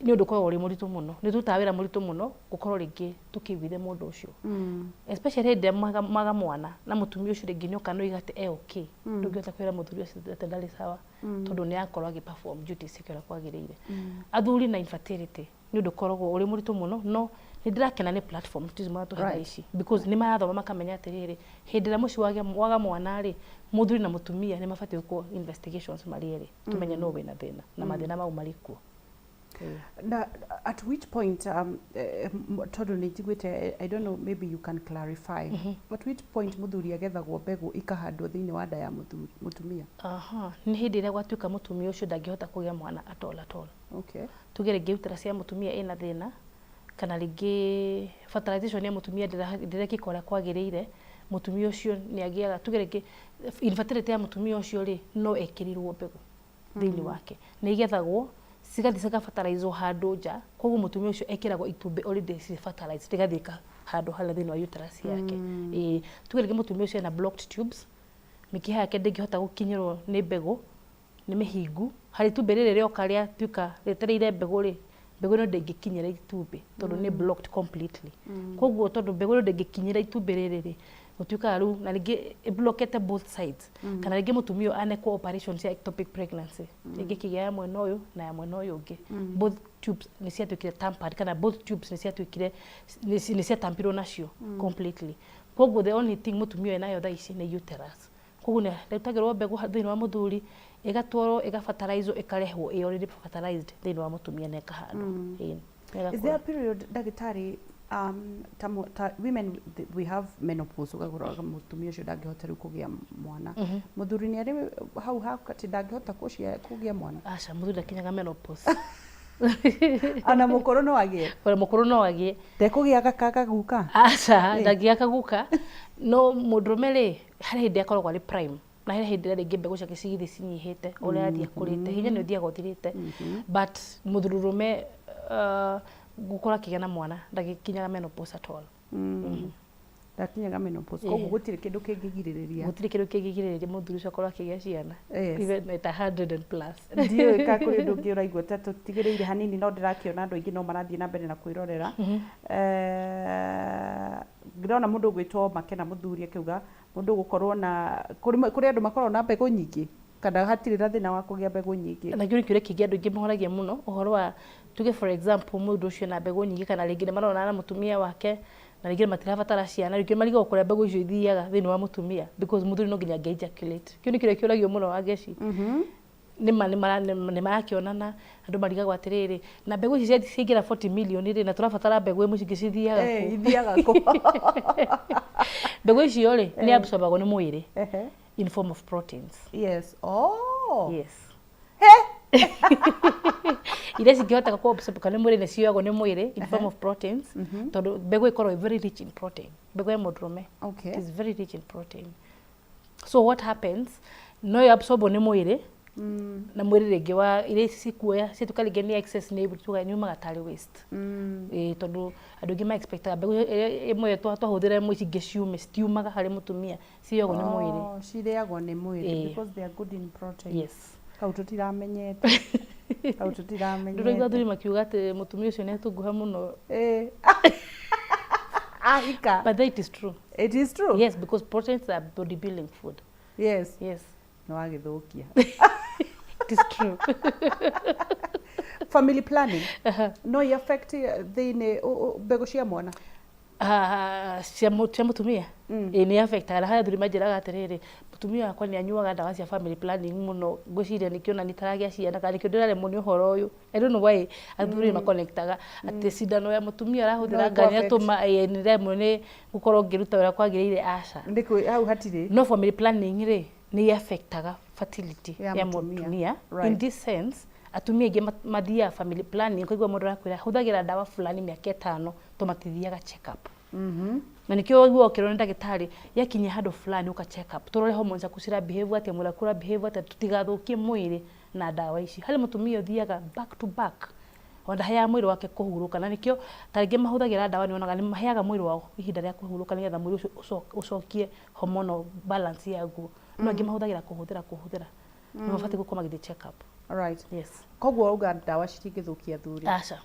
nĩ ũndũ ũkoragwo ũrĩ mũritũ mũno. Nĩ tũrutaga wĩra mũritũ mũno gũkorwo rĩngĩ tũkĩiguithia mũndũ ũcio, especially hĩndĩ ĩrĩa maga mwana, na mũtumia ũcio rĩngĩ nĩ oka no iga atĩ e okay. Ndũngĩhota kwĩra mũthuri ũcio atĩ ndarĩ sawa, tondũ nĩ akorwo agĩ perform duties ciake ũrĩa kwagĩrĩire. Athuri na infertility nĩ ũndũ ũkoragwo ũrĩ mũritũ mũno, no Nĩ ndĩrakena nĩ platform tici maratũhe thaa ici, because nĩ marathoma makamenya atĩrĩrĩ, hĩndĩ ĩrĩa mũciĩ waga mwana rĩ, mũthuri na mũtumia nĩ mabatiĩ gwĩkwo investigations marĩ erĩ, tũmenye nũ wĩna thĩna na mathĩna mau marĩ kuo.
Na at which point, tondũ nĩ njiguĩte, I don't know, maybe you can clarify, at which point mũthuri agethagwo mbegũ ikahandwo thĩinĩ wa nda ya mũthuri mũtumia?
Aha, nĩ hĩndĩ ĩrĩa gwatuĩka mũtumia ũcio ndangĩhota kũgĩa mwana at all, at all. Tuge rĩngĩ uterus ya mũtumia ĩna thĩna, kana rĩngĩ fertilization ya mũtumia ndĩrekĩka ũrĩa kwagĩrĩire, mũtumia ũcio nĩ agĩaga, tuge rĩngĩ infertility ya mũtumia ũcio rĩ, no ekĩrirwo mbegũ thĩinĩ wake, nĩ igethagwo cigathiĩ cigabataraizwo handũ nja. Koguo mũtumia ũcio ekĩragwo itumbĩ already ci fertilized, rĩgathiĩ handũ harĩa thĩinĩ wa uterus yake. Ĩĩ, tuge rĩngĩ mũtumia ũcio ena blocked tubes, mĩkiha yake ndĩngĩhota gũkinyĩrwo nĩ mbegũ, nĩ mĩhingu harĩ itumbĩ rĩrĩ rĩoka rĩatuĩka rĩetereire mbegũ rĩ, mbegũ ĩno ndĩngĩkinyĩra itumbĩ tondũ nĩ blocked completely. Koguo tondũ mbegũ ĩno ndĩngĩkinyĩra itumbĩ rĩrĩ rĩ, gũtuĩkaga rĩu na rĩngĩ ĩblokete both sides, kana rĩngĩ mũtumia ũyũ anekwo operation cia ectopic pregnancy, rĩngĩ kĩgĩa ya mwena ũyũ na ya mwena ũyũ ũngĩ, both tubes nĩ ciatuĩkire tampered, kana both tubes nĩ ciatuĩkire nĩ ciatampirwo nacio completely. Koguo the only thing mũtumia ũyũ enayo thaa ici nĩ uterus. Koguo nĩ rutagĩrwo mbegũ thĩinĩ wa mũthuri, ĩgatwarwo, ĩgabataraizwo, ĩkarehwo ĩ already fertilized thĩinĩ wa mũtumia na ĩkahandwo. Ĩĩ, na
Is there
ĩgakũra.
a period, ndagĩtarĩ, ta women, we have menopause, ũgakora mũtumia ũcio ndangĩhota rĩu kũgĩa mwana. Mũthuri nĩ arĩ hau hakati ndangĩhota kũgĩa mwana?
Aca, mũthuri ndakinyaga menopause.
Ona mũkũrũ no agĩe?
Ona mũkũrũ no agĩe.
Ndekũgĩa gakaguka?
Aca, ndangĩgĩa kaguka. No mũndũrũme rĩ, harĩ hĩndĩ akoragwo arĩ prime, na harĩ hĩndĩ ĩrĩa rĩngĩ mbegũ ciake cigĩthiĩ cinyihĩte ũrĩa athiĩ akũrĩte, hinya nĩ ũthiaga ũthirĩte, but mũthurũrũme gũkorwo akĩgĩa na mwana ndagĩkinyaga menopause at all.
Ndakinyaga menopause, koguo gũtirĩ kĩndũ kĩngĩgirĩrĩria?
Gũtirĩ kĩndũ kĩngĩgirĩrĩria mũthuri ũcio akorwo akĩgĩa ciana, even at 100 and plus.
Ndiũĩ ka kũrĩ ũndũ ũngĩ ũraigua ta tũtigĩrĩire hanini, no ndĩrakĩona andũ aingĩ no marathiĩ na mbere na kwĩrorera. Ndĩrona mũndũ ũgwĩtwo Makena Mũthuri akiuga mũndũ gũkorwo na kũrĩ andũ makoragwo na mbegũ nyingĩ, kana hatirĩ na thĩna wa kũgĩa mbegũ nyingĩ?
Na kĩu nĩ kĩũria kĩngĩ andũ aingĩ moragia mũno, ũhoro wa tuge for example mũndũ ũcio na mbegũ nyingĩ, kana rĩngĩ nĩ marona na mũtumia wake na rĩngĩ matirabatara ciana, rĩngĩ marigagwo kũrĩa mbegũ icio ithiaga thĩinĩ wa mũtumia, because mũthuri no nginya angĩ ejaculate. Kĩu nĩ kĩũria kĩũragio mũno, Wangeci. Nĩma nĩ marakĩonana, andũ marigagwo atĩrĩrĩ, na mbegũ ici ciaingĩra 40 million rĩ, na tũrabatara mbegũ ĩmwe, cingĩ cithiaga kũ?
Ithiaga kũ?
Mbegũ icio rĩ, nĩ absorbagwo nĩ mwĩrĩ in form of proteins.
Yes, oh.
Yes, iria cingĩhota kũ absorb nĩ mwĩrĩ nĩ cioyagwo nĩ mwĩrĩ in form of proteins, tondũ mbegũ ĩkoragwo very rich in protein. Mbegũ ya mũndũrũme, it is very rich in protein. So what happens, no ĩ absorbwo nĩ mwĩrĩ, na mwĩrĩ rĩngĩ wa iria cikuoya ciatuĩka rĩngĩ nĩ excess, nĩ tuga yumaga tarĩ waste. Ĩĩ, tondũ andũ aingĩ ma expectaga mbegũ ĩrĩa ĩmwe twahũthĩra ĩmwe, ici ingĩ ciume, citiumaga harĩ mũtumia, cirĩagwo nĩ mwĩrĩ.
Oh, cirĩagwo nĩ mwĩrĩ?
Ĩĩ.
Because they are good in protein.
Yes.
Kau tũtiramenyete, kau tũtiramenyete.
Ndũraigua athuri makiuga atĩ mũtumia ũcio nĩ atunguha mũno?
Ĩĩ, ahika.
But that is true.
It is true.
Yes, because proteins are body building food. Yes.
Nĩ wagĩthũkia.
It is true.
Family planning no i affect thĩinĩ mbegũ cia mwana?
Ah, cia mũtumia ĩĩ, nĩ affectaga, na harĩa athuri manjĩraga atĩrĩrĩ, mũtumia wakwa nĩ anyuaga ndawa cia family planning mũno, ngwĩciria nĩkĩo ona nitaragĩa ciana, kana nĩkĩo ndĩraremwo nĩ ũhoro ũyũ. I don't know why athuri makonektaga atĩ cindano ya mũtumia arahũthĩra
No
anga nĩ
ĩkũ-affect.
atũma nĩ remwo nĩ gũkorwo ngĩruta ũrĩa kwagĩrĩire. Aca.
Nĩ hau hatirĩ.
No family planning rĩ, nĩ affectaga fertility
ya
ya
mũtumia.
Mũtumia. In this sense, atumia aingĩ mathiaga family planning, ũkaigua mũndũ arakwĩra hũthagĩra ndawa fulani mĩaka 5, to matithiaga check up. Na nĩkĩo waigua ũkĩrwo nĩ ndagĩtarĩ, yakinya handũ fulani ũka check up, tũrore hormones ciaku cira behave atĩa, mwĩrĩ waku ũra behave atĩa, tũtigathũkie mwĩrĩ na ndawa ici. Harĩ mũtumia ũthiaga back to back, ona ndaheaga mwĩrĩ wake kũhurũka, na nĩkĩo ta rĩngĩ mahũthagĩra ndawa, nĩ wonaga nĩ maheaga mwĩrĩ wao ihinda rĩa kũhurũka, nĩgetha mwĩrĩ ũcio ũcokie hormonal balance yaguo. No angĩ mahũthagĩra kũhũthĩra kũhũthĩra, nĩ mabatiĩ gũkorwo magĩthiĩ check up.
Alright.
Yes.
Koguo auga ndawa citingĩthũkia athuri?
Aca.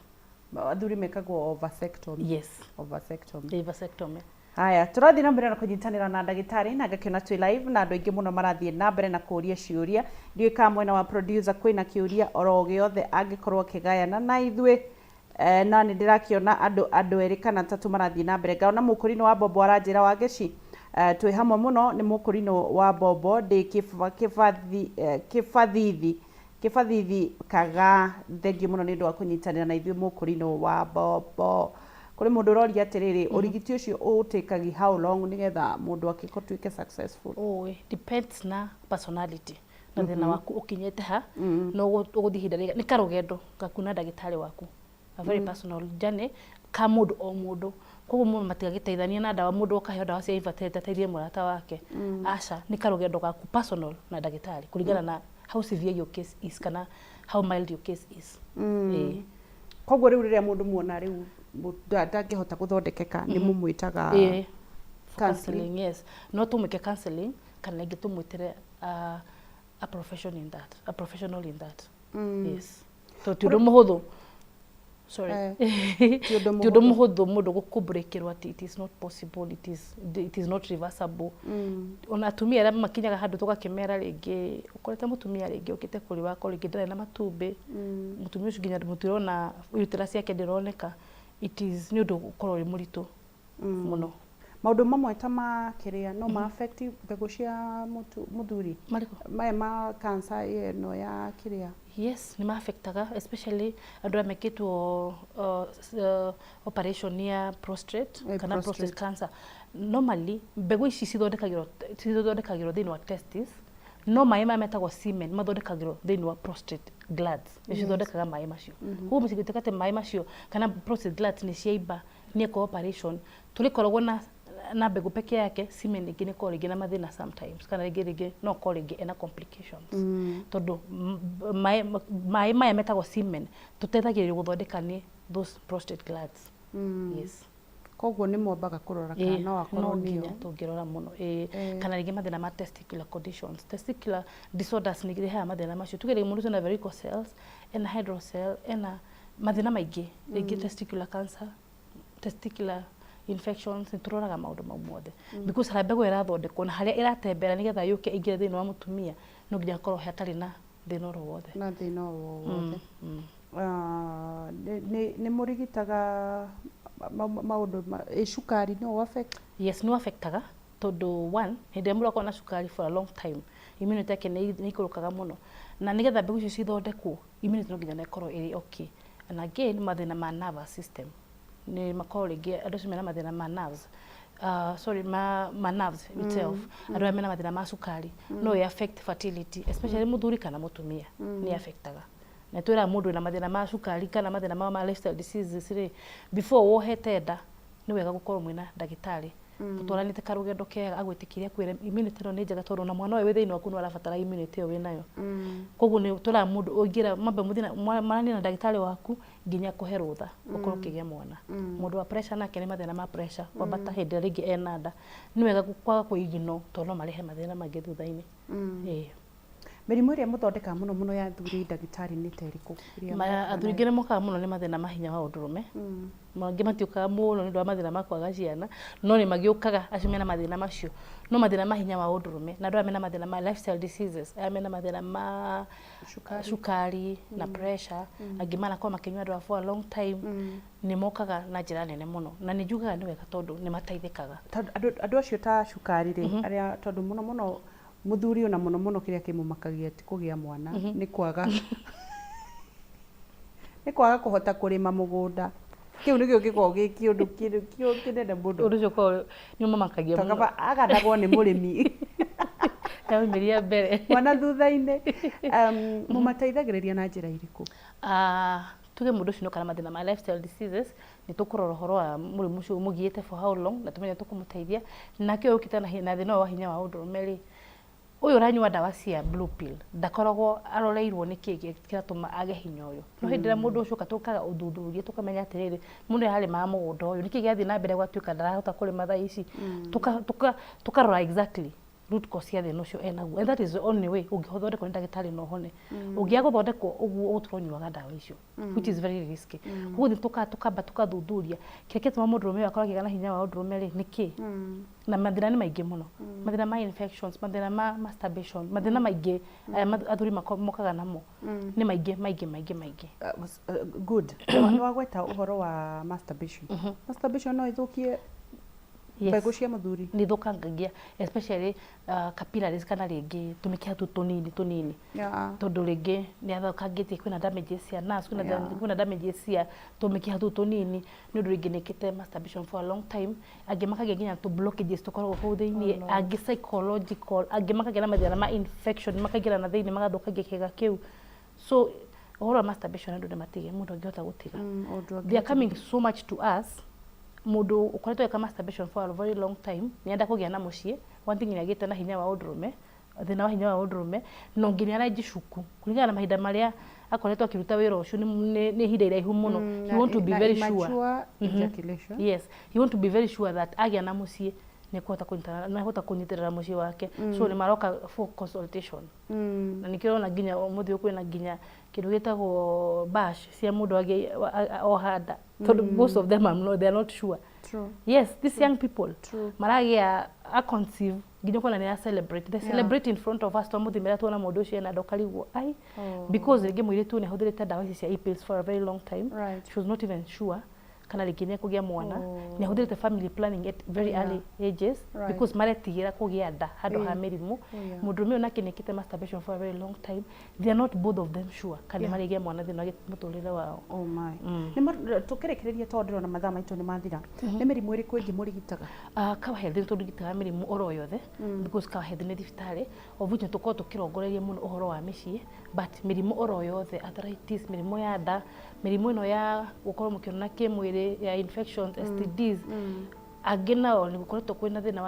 Athuri mekagwo ovasectomy?
Yes.
Ovasectomy.
The vasectomy.
Haya, tũrathiĩ na mbere na kũnyitanĩra na ndagĩtarĩ, na ngakĩona twĩ live na andũ aingĩ mũno marathiĩ na mbere na kũũria ciũria. Ndiũĩ kana mwena wa producer kwĩna kĩũria oro gĩothe angĩkorwo akĩgayana na ithuĩ. Na nĩ ndĩrakĩona andũ erĩ kana atatũ marathiĩ na mbere. Ngaona mũkũrinũ wa Bobo aranjĩra Wangeci, twĩ hamwe mũno. Nĩ mũkũrinũ wa Bobo, ndĩ kĩbathithi kĩbathithi kaga. Thengiũ mũno nĩ ũndũ wa kũnyitanĩra na ithuĩ, mũkũrinũ wa Bobo. Kũrĩ mũndũ ũroria atĩrĩrĩ, ũrigiti ũcio ũtĩkagi how long nĩgetha mũndũ akĩtuĩke successful?
Oh, depends na personality na thĩna waku ũkinyĩte ha. No ũgũthiĩ ihinda rĩiga nĩ karũgendo gaku na ndagĩtarĩ waku, a very personal journey ka mũndũ o mũndũ. Koguo mũndũ matigagĩteithania na ndawa, mũndũ akaheo ndawa cia infertility ateithie mũrata wake, aca. Nĩ karũgendo gaku personal na ndagĩtarĩ kũringana na how severe your case is kana how mild your case is. Ĩĩ.
Koguo rĩu rĩrĩa mũndũ muona rĩu ndangĩhota gũthondekeka, nĩ mũmwĩtaga
Ĩĩ, for
counseling?
Counseling, yes. No tũmwĩke counseling kana rĩngĩ tũmwĩtĩre a profession in that, a professional in that. Yes, to ti ũndũ mũhũthũ, sorry.
Ti ũndũ
Ti ũndũ
mũhũthũ.
Mũhũthũ mũndũ gũkũbreakĩrwo atĩ it is not possible, it is not reversible. Ona atumia arĩa makinyaga handũ tũgakĩmera, rĩngĩ ũkorete mũtumia rĩngĩ ũkĩte kũrĩ wako, rĩngĩ ndarĩ na matumbĩ, mũtumia ũcio nginya mũtirona uterus yake ndĩroneka, it is nĩ ũndũ ũkorwo wĩ mũritũ mũno.
Maũndũ mamwe ta ma kĩrĩa no ma affect mbegũ cia mũthuri?
Marĩkũ?
Maya ma cancer ĩno ya kĩrĩa.
Yes, nĩ maaffectaga, especially andũ arĩa mekĩtwo operation ya prostate kana
prostate.
Prostate cancer. Normally mbegũ ici cithondekagĩrwo thĩinĩ wa testis, no maĩ maya metagwo semen mathondekagĩrwo thĩinĩ wa prostate glands, nĩ cithondekaga maĩ macio. Koguo mũcingĩtuĩka atĩ maĩ macio kana prostate glands nĩ ciaimba nĩ eko operation, tũrĩkoragwo na mbegũ peke yake, semen rĩngĩ nĩ ĩkoragwo rĩngĩ na mathĩna sometimes, kana rĩngĩ no ũkorwo rĩngĩ ena complications, tondũ maĩ maya metagwo semen tũteithagĩrĩrio gũthondeka nĩ those prostate glands. Yes.
Koguo nĩ mwambaga kũrora kana
Ĩĩ,
no akorwo
no
nĩyo.
Nginya tũngĩrora mũno, ĩĩ, kana rĩngĩ mathĩna ma testicular conditions, testicular disorders nĩ irehaga mathĩna macio. Tuge rĩngĩ mũndũ ũcio ena varicocele, ena hydrocele, ena mathĩna maingĩ, rĩngĩ testicular cancer, testicular infections, nĩ tũroraga maũndũ mau mothe, because harĩa mbegũ ĩrathondekwo na harĩa ĩratembera nĩgetha yũke ĩingĩre thĩinĩ wa mũtumia, no nginya hakorwo hatarĩ na thĩna oro wothe.
Na thĩna o wothe. Ah, nĩ mũrigitaga maũndũ cukari no affect?
Yes, nĩ affectaga, tondũ one, hĩndĩ ĩrĩa mũndũ akorwo na cukari for a long time, immunity yake nĩ ikũrũkaga mũno, na nĩgetha mbegũ icio cithondekwo, immunity no nginya na ĩkorwo ĩrĩ okay. And again, mathĩna ma nervous system nĩ makorwo rĩngĩ andũ acio mena mathĩna ma nerves, sorry, ma nerves itself, andũ arĩa mena mathĩna ma cukari no ĩ affect fertility, especially mũthuri kana mũtumia, nĩ affectaga. Na twĩraga mũndũ wĩna mathĩna ma cukari kana mathĩna ma lifestyle diseases rĩ, before wohete nda, nĩ wega gũkorwo mwĩna ndagĩtarĩ mũtwaranĩte karũgendo kega, agwĩtĩkĩrie, akwĩre immunity ĩno nĩ njega, tondũ ona mwana ũyũ wĩ thĩinĩ waku no arabatara immunity ĩyo wĩnayo. Koguo nĩ twĩraga mũndũ ũingĩra mambe mũthiĩ maranĩrie na ndagĩtarĩ waku nginya akũhe rũtha ũkorwo ũkĩgĩa mwana. Mũndũ wa pressure nake, nĩ mathĩna ma pressure kwambata hĩndĩ ĩrĩa rĩngĩ ena nda, nĩ wega kwaga kũ-ignore, tondũ no marehe mathĩna mangĩ thutha-inĩ. Ĩĩ.
Mĩrimũ ĩrĩa mũthondekaga mũno mũno ya athuri, ndagĩtarĩ, nĩ ta ĩrĩkũ ĩrĩa mokaga
Athuri
nayo?
aingĩ nĩ mokaga mũno nĩ mathĩna ma hinya wa ũndũrũme. Mangĩ matiũkaga mũno nĩ ũndũ wa mathĩna ma kwaga ciana, no nĩ magĩũkaga acio mena mathĩna macio, no mathĩna ma hinya wa ũndũrũme na andũ arĩa mena mathĩna ma lifestyle diseases, arĩa mena mathĩna ma
Cukari.
Cukari na pressure, angĩ manakorwo makĩnyua ndawa for a long time, nĩ mokaga na njĩra nene mũno, na nĩ njugaga nĩ wega tondũ nĩ mateithĩkaga.
Tondũ andũ acio ta cukari rĩ, arĩa tondũ mũno mũno mũthuri ona mũno mũno kĩrĩa kĩmũmakagia ti kũgĩa mwana, nĩ kwaga kũhota kũrĩma mũgũnda. Kĩu nĩkĩo gĩkoragwo gĩ kĩũndũ kĩu kĩnene mũno.
Ũndũ ũcio ũkoragwo nĩ ũmamakagia mũno.
Tondũ aganagwo nĩ mũrĩmi.
Yaumĩria mbere.
Mwana thutha-inĩ. Mũmateithagĩrĩria na njĩra irĩkũ?
Ah, tuge mũndũ ũcio nĩoka na mathĩna ma lifestyle diseases, nĩ tũkũrora ũhoro wa mũrimũ ũcio ũmũgiĩte for how long, na tũmenye tũkũmũteithia. Nake ũyũ ũkĩte na thĩna ũyũ wa hinya wa ũndũrũme rĩ, ũyũ ũranyua ndawa cia blue pill ndakoragwo aroreirwo nĩ kĩĩ kĩratũma age hinya ũyũ. No hĩndĩ ĩrĩa mũndũ ũcio oka, tũkaga ũthuthuria, tũkamenya atĩrĩrĩ, mũndũ ũyũ ararĩmaga mũgũnda ũyũ, nĩkĩ gĩathiĩ na mbere gwatuĩka ndarahota kũrĩma thaa ici? Tũkarora exactly Root cause ya thĩna ũcio enaguo, and that is the only way ũngĩthondekwo nĩ ndagĩtarĩ na ũhone. Ũngĩaga gũthondekwo ũguo, ũgũtũra ũnyuaga ndawa icio, which is very risky. Koguo nĩ tũkamba tũkathuthuria kĩrĩa kĩratũma mũndũrũme ũyũ akorwo akĩgĩa na hinya wa ũndũrũme rĩ nĩ kĩ. Na mathĩna nĩ maingĩ mũno, mathĩna ma infections, mathĩna ma masturbation, mathĩna maingĩ aya athuri mokaga namo nĩ maingĩ maingĩ maingĩ maingĩ.
Good. Nĩ wagweta ũhoro wa masturbation. Masturbation no ĩthũkie
Yes.
mbegũ cia mũthuri?
Nĩ ithũkangagia, especially capillaries kana rĩngĩ tũmĩkiha tũu tũnini tũnini, tondũ rĩngĩ nĩ athũkangĩtie, kwĩna damages cia nerves, kwĩna kwĩna damages cia tũmĩkiha tũu tũnini nĩ ũndũ rĩngĩ nĩkĩte masturbation for a long time. Angĩ makagĩa nginya tũ blockages tũkoragwo kũu thĩiniĩ, angĩ psychological, angĩ makagĩa na mathĩna ma infection makaingĩra na thĩiniĩ magathũkangia kĩga kĩu. So ũhoro wa masturbation, andũ nĩ matige, mũndũ angĩhota gũtiga.
Ũndũ
They are coming so much to us. Mũndũ ũkoretwo eka masturbation for a very long time nĩ enda kũgĩa na mũciĩ, one thing nĩ agĩte na hinya wa ũndũrũme, thĩna wa hinya wa ũndũrũme, no nginya aranjicuku kũringana na mahinda marĩa akoretwo akĩruta wĩra ũcio nĩ ihinda iraihu mũno. He want to be very sure.
Immature ejaculation.
Yes, he want to be very sure that agĩa na mũciĩ nĩ kũhota kũnyitana, nĩ ahota kũnyitĩrĩra mũciĩ wake, so nĩ maroka for consultation. Na nĩkĩo ũrona nginya ũmũthĩ ũyũ kwĩna nginya kĩndũ gĩtagwo bash cia mũndũ agĩ oha nda, tondũ most of them are not, they are not sure. Yes, these young people maragĩa a conceive nginya ũkona nĩ celebrate, they celebrate in front of us. Twamũthimĩra tuona mũndũ ũcio ena nda, ũkarigwo ai, because rĩngĩ mũirĩtu nĩ ahũthĩrĩte ndawa ici cia e-pills for a very long time. She was not even sure kana rĩngĩ nĩ ekũgĩa mwana. Nĩ ahũthĩrĩte family planning at very early ages because maretigĩra kũgĩa nda handũ ha mĩrimũ. Mũndũrũme ũyũ nake nĩekĩte masturbation for a very long time. They are not both of them sure kana marĩgĩa mwana thĩinĩ wa mũtũrĩre wao.
Oh my. Nĩ tũkĩrĩkĩrĩria, tondũ ndĩrona mathaa maitũ nĩ mathira, nĩ mĩrimũ ĩrĩkũ ĩngĩ mũrigitaga?
Kawa Health nĩ tũrigitaga mĩrimũ oro yothe, because Kawa Health nĩ thibitarĩ of which nĩ tũkoragwo tũkĩrongoreria mũno ũhoro wa mĩciĩ, but mĩrimũ oro yothe, arthritis, mĩrimũ ya nda, mĩrimũ ĩno ya gũkorwo mũkĩonana kĩmwĩrĩ ya infections, STDs. Angĩ nao nĩ gũkoretwo kwĩna thĩna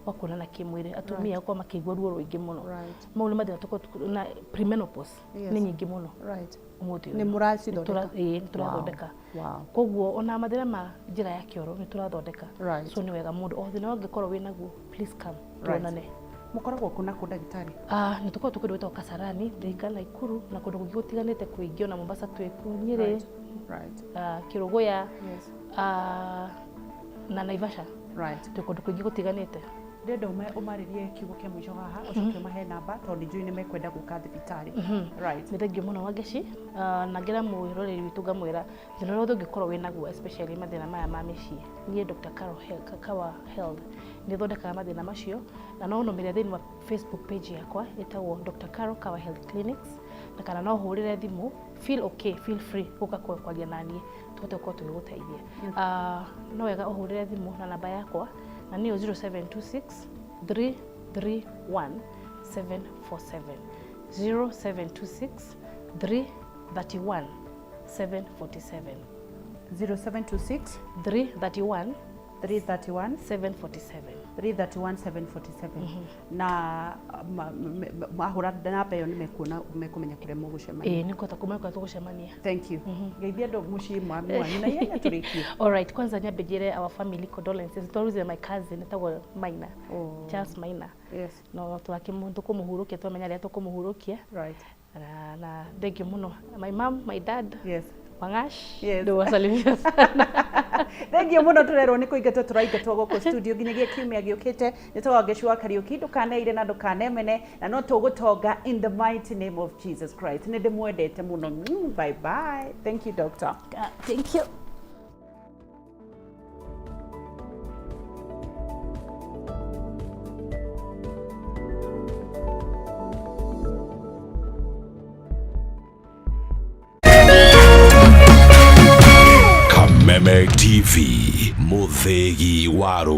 wa kuonana kĩmwĩrĩ, atumia gũkorwo makĩigua ruo rũingĩ mũno. Mau nĩ mathĩna tũkoragwo na premenopause nĩ nyingĩ mũno ũmũthĩ
Nĩ
ũyũ.
mũracithondeka?
Ĩĩ, nĩ tũrathondeka. Koguo ona mathĩna ma njĩra ya kĩoro nĩ tũrathondeka. So nĩ wega mũndũ o thĩna ũngĩkorwo wĩ naguo, please come tuonane.
Mũkoragwo kũ na kũ, ndagĩtarĩ?
Ah, nĩ tũkoragwo twĩ kũndũ gwĩtagwo Kasarani, Thika, Naikuru na kũndũ kũngĩ gũtiganĩte kũingĩ, ona Mombasa twĩku, Nyĩrĩ, Kĩrũgũya, na Naivasha. Twĩ kũndũ kũingĩ gũtiganĩte.
Ndĩrenda ũmarĩrie kiugo kĩa mũico haha, ũcoke ũmahe namba, tondũ nĩ njũĩ nĩ mekwenda gũka thibitarĩ.
Nĩ thengiũ mũno, Wangeci. Na ngĩra mwĩroreri witũ, ngamwĩra thĩna ũrĩa wothe ũngĩkorwo wĩ naguo, especially mathĩna maya ma mĩciĩ, niĩ Dr. Carol Kawa Health nĩ thondekaga mathĩna macio, na no ũnũmĩrĩre thĩinĩ wa Facebook page yakwa ĩtagwo Dr. Carol Kawa Health Clinics, na kana no ũhũrĩre thimũ. Feel okay, feel free gũka kwaria naniĩ tũhote gũkorwo tũgĩgũteithia. No wega ũhũrĩre thimũ na namba yakwa, na nĩyo 0726 331 747, 0726 331 747.
0726
331
331
747.
331 747. Na mahũra namba ĩyo nĩ mekuona, mekũmenya kũrĩa mũgũcemania.
Ĩĩ, nĩ kũhota kuma kũrĩa tũgũcemania.
Thank you. Geithia andũ mũciĩ mami wanyu na ihenya tũrĩkie.
Alright, kwanza nyambe njĩre our family condolences. Twaruze my cousin etagwo Maina.
Oh.
Charles Maina. No tũkũmũhurũkia, twamenya rĩrĩa tũkũmũhurũkia. Na thank you mũno, my mom, my dad, Wangash. Nĩwasalimia sana.
Thengiũ mũno. Tũrerwo nĩ kũingatwo tũraingatwo gũkũ studio nginyagia kiumia gĩũkĩte. Nĩ tũwangecu wa Kariũki. Ndũkaneire na ndũkanemene, na no tũgũtonga in the mighty name of Jesus Christ. Nĩ ndĩmwendete mũno. Bye bye. Thank you, doctor.
Thank you.
Kameme TV, mũthĩgi wa rũrĩrĩ.